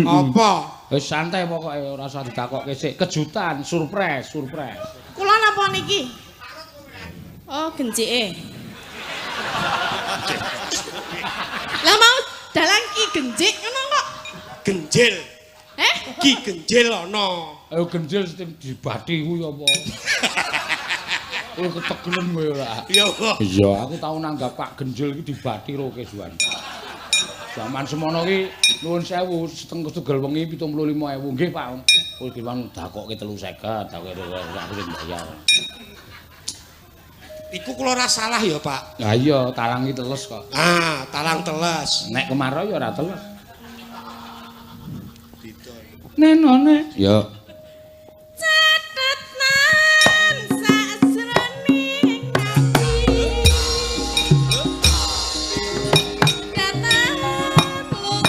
Apa? Wis santai pokoke ora usah ditakokke sik. Kejutan, surprise, surprise. Kula napa niki? Oh, gencike. Lah mau dalang ki genjik ngono kok. Genjil. Eh? Ki genjil ana. Ayo genjil sing dibati kuwi apa? Kowe ketegelen kowe ora. Iya. Iya, aku tau nanggap Pak Genjil iki dibati ro Keswan. Zaman semono ki nuwun sewu setengah tugel wengi 75.000 nggih Pak. Kowe ki wong dakokke 350, dakokke aku sing bayar. Iku kula ora salah ya, Pak. Lah iya, talang ki teles kok. Ah, talang teles. Nek kemarau ya ora teles. Nenone. Ya. Catetan sajroning ati. Kata lutur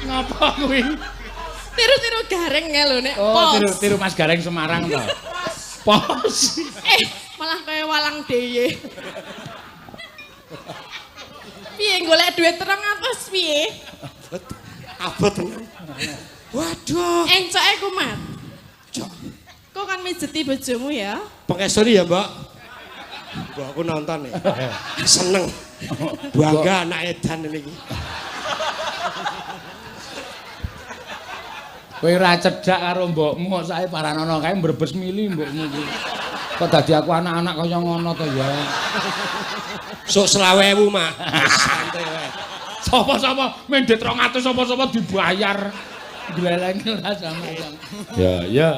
Ngapa kuwi? Tiru-tiru Gareng ya lho nek. Oh, tiru-tiru Mas Gareng Semarang to. Pos. Malah kaya walang deye. Piye golek duit 200 piye? Abot. Abot tenan. Waduh. Encoke kumat. Cok. Kok kan mijeti bojomu ya? Pengesori ya, Mbak. Mbak aku nonton ya. Seneng. Bangga anak edan ini. Kowe ora cedhak karo mbokmu kok sae paranono kae mbrebes mili mbokmu kuwi. Kok dadi aku anak-anak kaya ngono to ya. Sok 25.000, Mak. Santai wae. Sapa-sapa mendhet 200 sapa-sapa dibayar. Glelenge ora sama-sama. Ya, ya.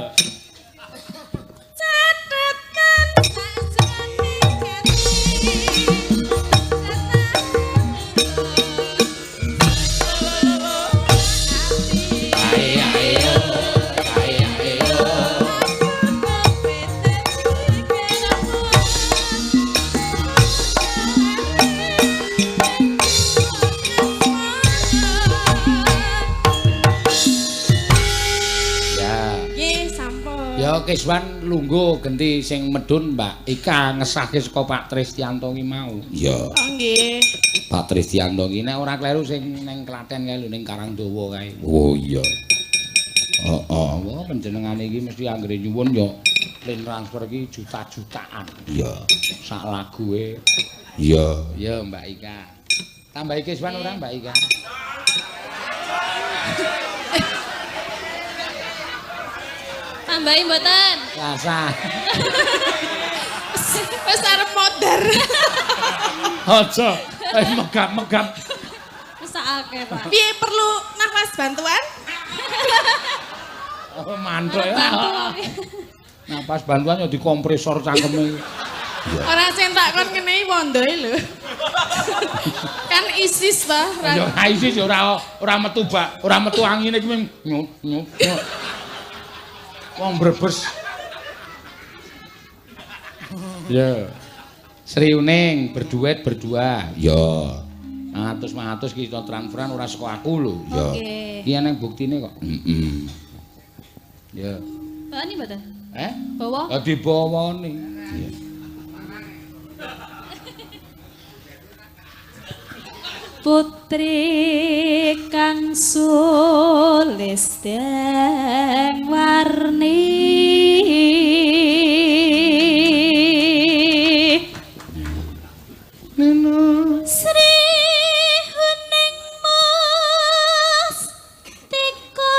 Ya Kiswan lungguh genti sing medun Mbak Ika ngesahke saka Pak Tristianto ki mau. Iya. Oh nggih. Pak Tristianto ki nek ora kleru sing ning Klaten kae lho ning Karangdawa kae. Oh iya. Heeh, wah panjenengane iki mesti anggere nyuwun ya lin transfer iki juta-jutaan. Iya. Sak lague. Iya. Iya Mbak Ika. Tambahi Kiswan ora Mbak Ika? Tambahi mboten? Rasa. Wis arep modar. Aja, wis megap-megap. Mesakake, Pak. Piye perlu nafas bantuan? Oh, mantuk ya. Napas bantuan ya dikompresor cangkeme. Ora sing tak kon ngenehi wondoe lho. Kan ISIS ta. Ya ora ISIS ya ora metu bak, ora metu angine iki nyut nyut. Wong Brebes. Ya. Sri Uning berduet berdua. Ya. 100-100 ki iso transferan ora saka aku lho. Ya. Iki eneng buktine kok. Heeh. Ya. Bawani mboten? Eh? Bawa? Lah dibawani. Iya. Putri kang sulisteng warni Neno Sri Huning Mas Tika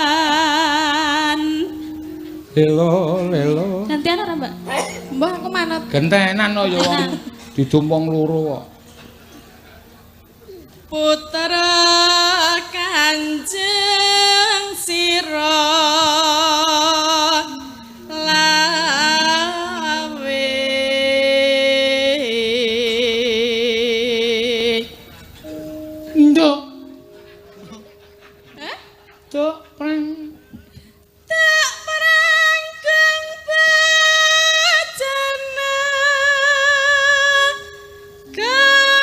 Tuban. Lelo lelo. Gantian ora, Mbak? Mbah aku manut. Gentenan kok ya wong didum wong loro kok. Putra Kanjeng Sira Lawe. Nduk. Hah? Nduk preng. Tak perangkeng bajana kara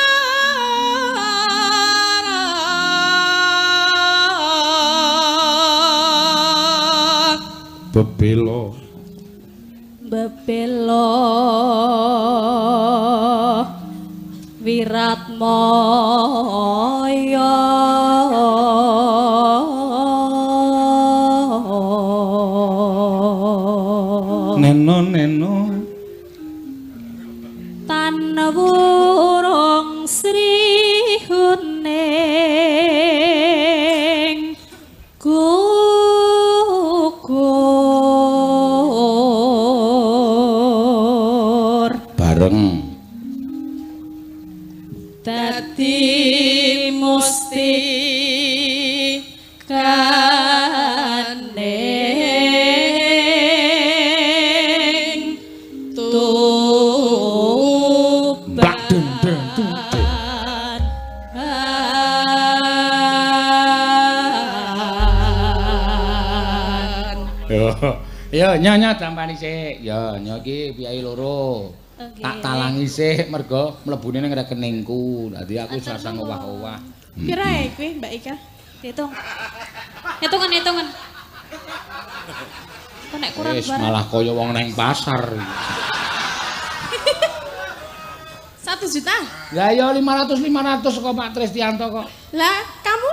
Bebelo. Bebelo Wiratmaya. Neno neno. Tan wurung Sri Huning gugur Bareng. Dadi musti kaning Blak deng deng dung deng. Tuban. Yo, yo nyonya tampani sik. Yo, nyo iki piyai loro. Oke. Tak talangi sik mergo mlebune ning rekeningku. Dadi aku Matur rasah nuwun. owah-owah. Pira ya kuwi Mbak Ika? Dihitung. Hitungan, hitungan. Kok nek kurang Wis barang. malah kaya wong neng pasar. 1 juta. Lah ya 500 500 kok Pak Tristianto kok. Lah kamu?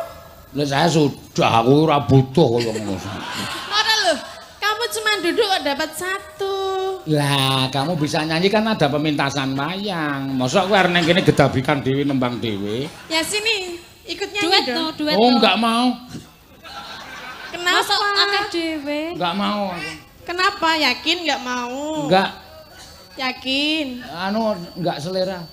Lah saya sudah aku ora butuh kaya ngono. Ora lho. Kamu cuma duduk kok dapat 1. Lah, kamu bisa nyanyi kan ada pemintasan wayang. Mosok kowe arep nang kene gedabikan dhewe nembang dhewe. Ya sini, ikut nyanyi Duet dong. no, duet Oh, no. enggak mau. Kenapa? Masuk akeh dhewe. Enggak mau aku. Kenapa? Yakin nggak mau? Enggak, Yakin. anu enggak selera.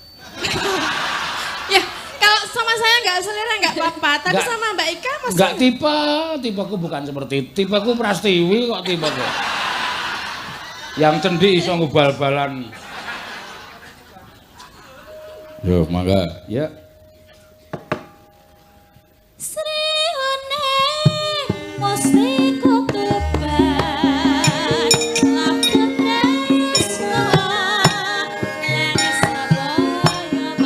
Ya, kalau sama saya nggak selera nggak apa-apa, tapi Nggak. sama Mbak Ika masih Enggak tipe, tipeku bukan seperti tipeku Prastiwi kok tipeku. Yang cendi iso ngubal-balan. Yo, mangga. Ya. Sri Huning Mustika Tuban Laku tresna lan sabaya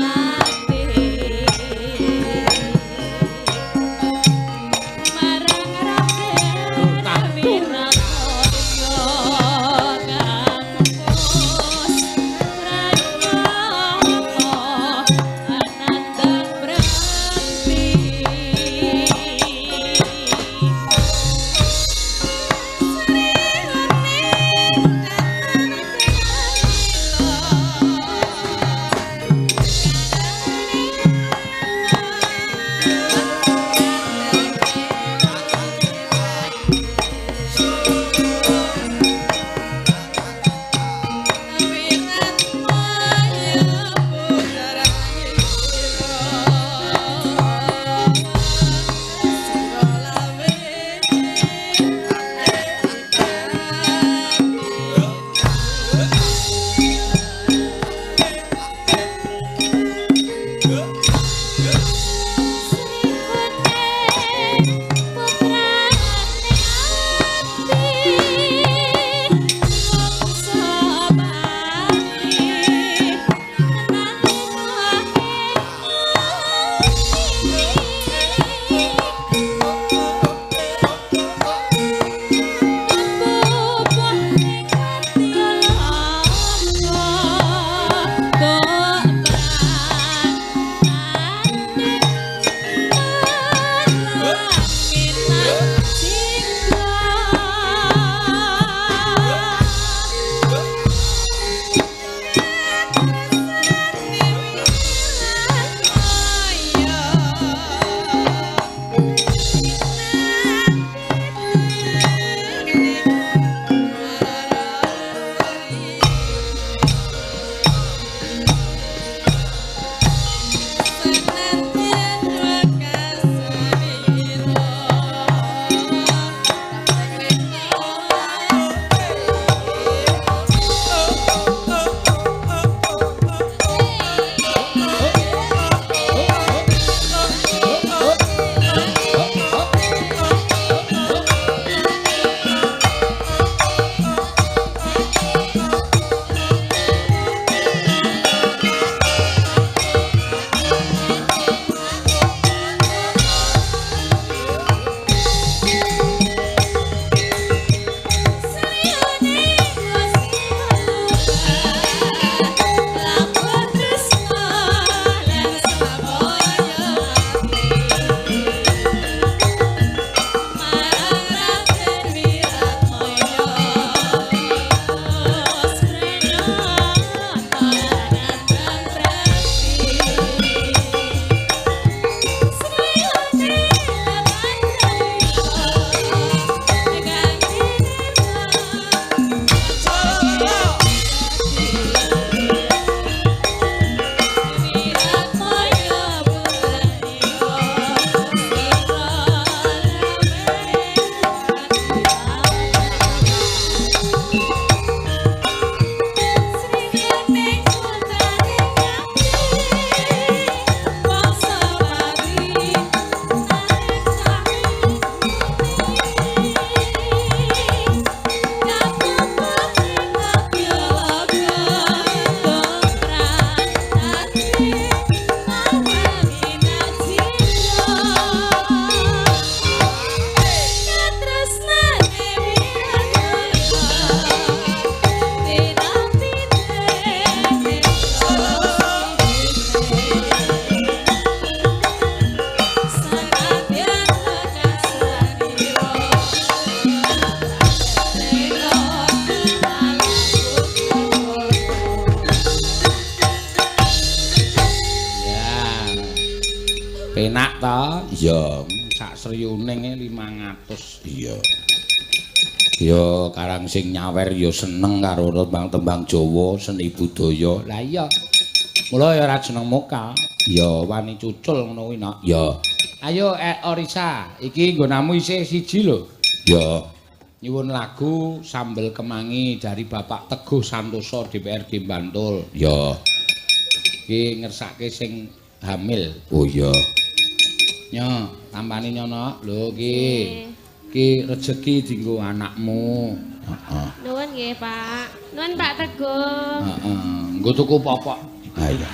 Penak ta? Iya, sak sriyuning 500. Iya. Ya karang sing nyawer ya seneng karo tembang-tembang Jawa, seni budaya. Lah iya. Mula ya ora jeneng muka. Ya wani cucul ngono kuwi, Nak. Ya. Ayo Orisa, iki nggonamu isih siji lho. Ya. Nyuwun lagu Sambel Kemangi dari Bapak Teguh Santoso DPRD Bantul. Ya. Iki ngersake sing hamil. Oh iya. Nyo, tampani nyono. Lho iki. Iki rejeki dienggo anakmu. Heeh. Nuwun nggih, Pak. Nuwun Pak Teguh. Heeh. Nggo tuku popok. Ha iya.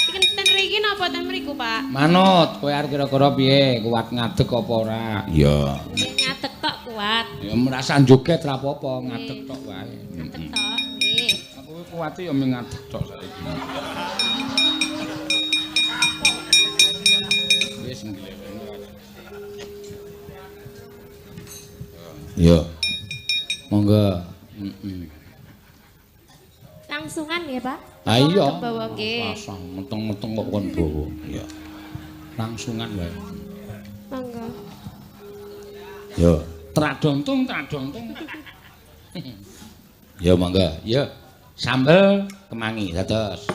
Iki ten mriki napa ten mriku, Pak? Manut, kowe arep kira-kira piye? Kuat ngadeg apa ora? Iya. Ngadeg tok kuat. Ya merasa joget ra apa-apa, ngadeg tok wae. Ngadeg tok, nggih. Aku kuwate ya mung ngadeg tok saiki. Wis ngleweng. Iya. Monggo. Heeh. Langsungan nggih, Pak? Ha iya. Bawa nggih. Rasah meteng-meteng kok kon bawa. Iya. Langsungan wae. Monggo. Yo, tradontung tradontung. Ya monggo. Ya. Sambel kemangi dados.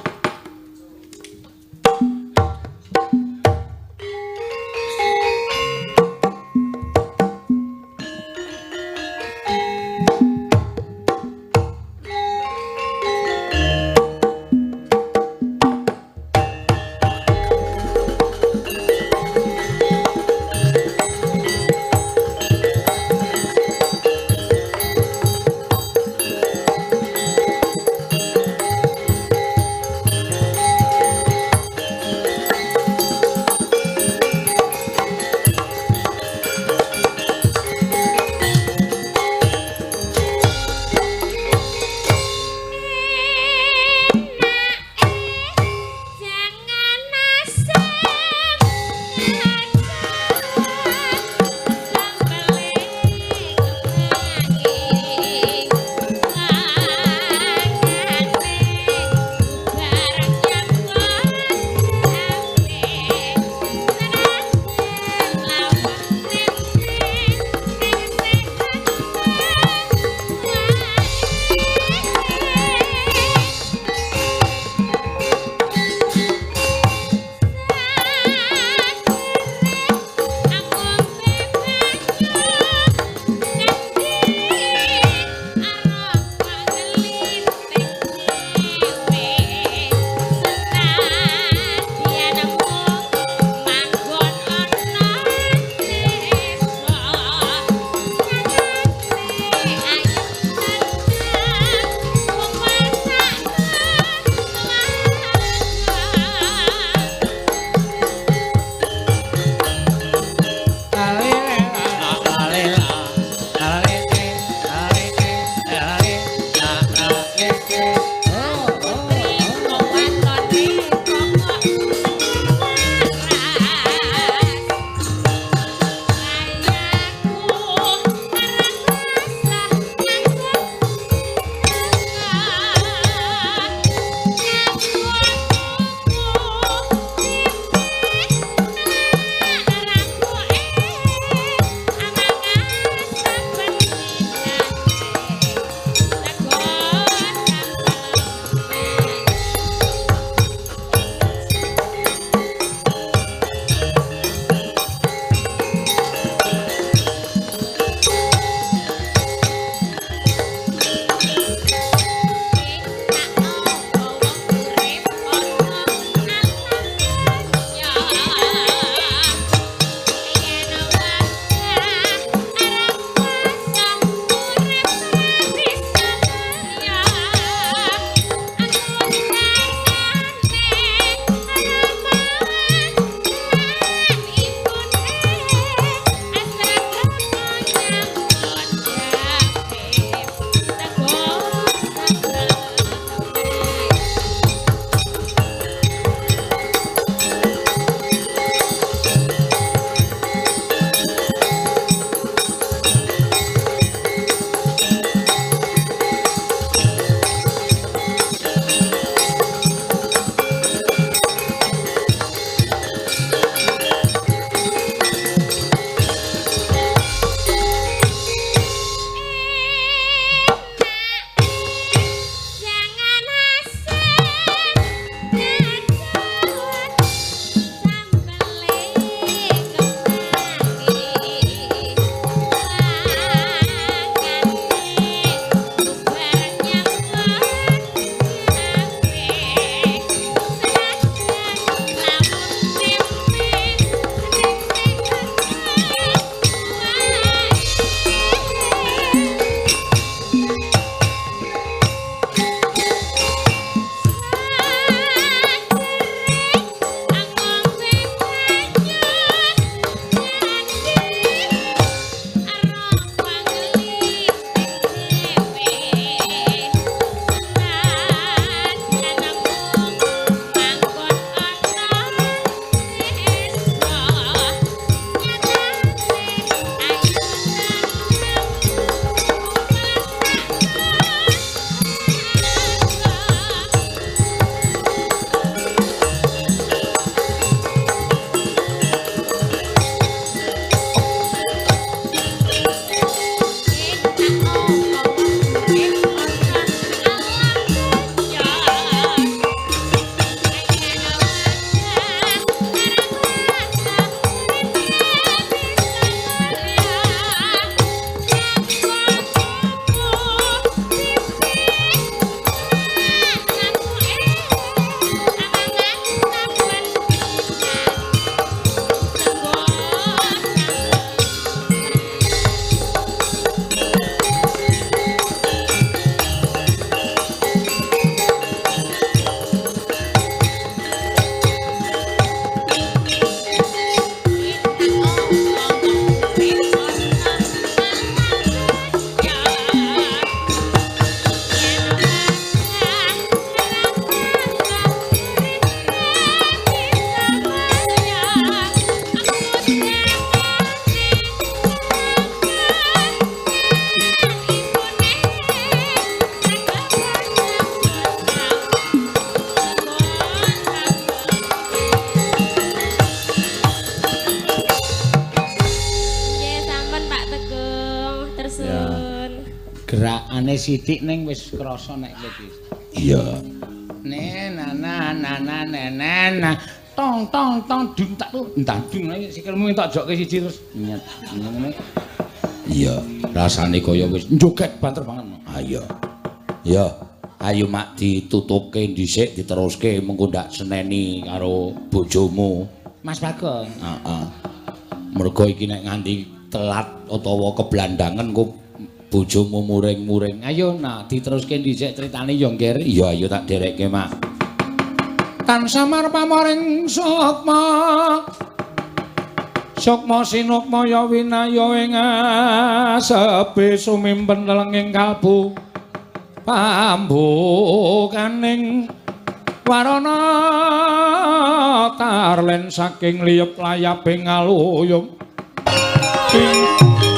Nadane sithik ning wis krasa nek iki. Iya. Ne na na na na na na na tong tong tong dung tak tuh entah dung sikilmu tak jokke siji terus nyet ngene. Iya, rasane kaya wis joget banter banget. Ayo. Ya, ayo mak ditutupke dhisik diteruske mengko ndak seneni karo bojomu. Mas Bagong. Heeh. Mergo iki nek nganti telat utawa keblandangen kok bojomu muring-muring. Ayo nah diteruske dhisik critane ya, Ngger. Iya, ayo tak derekke, Mak. Tan samar pamoring sukma. Sukma sinukma ya winaya ing asepe sumimpen lenging kalbu. Pambukaning warana tarlen saking liyep layaping aluyum. Ing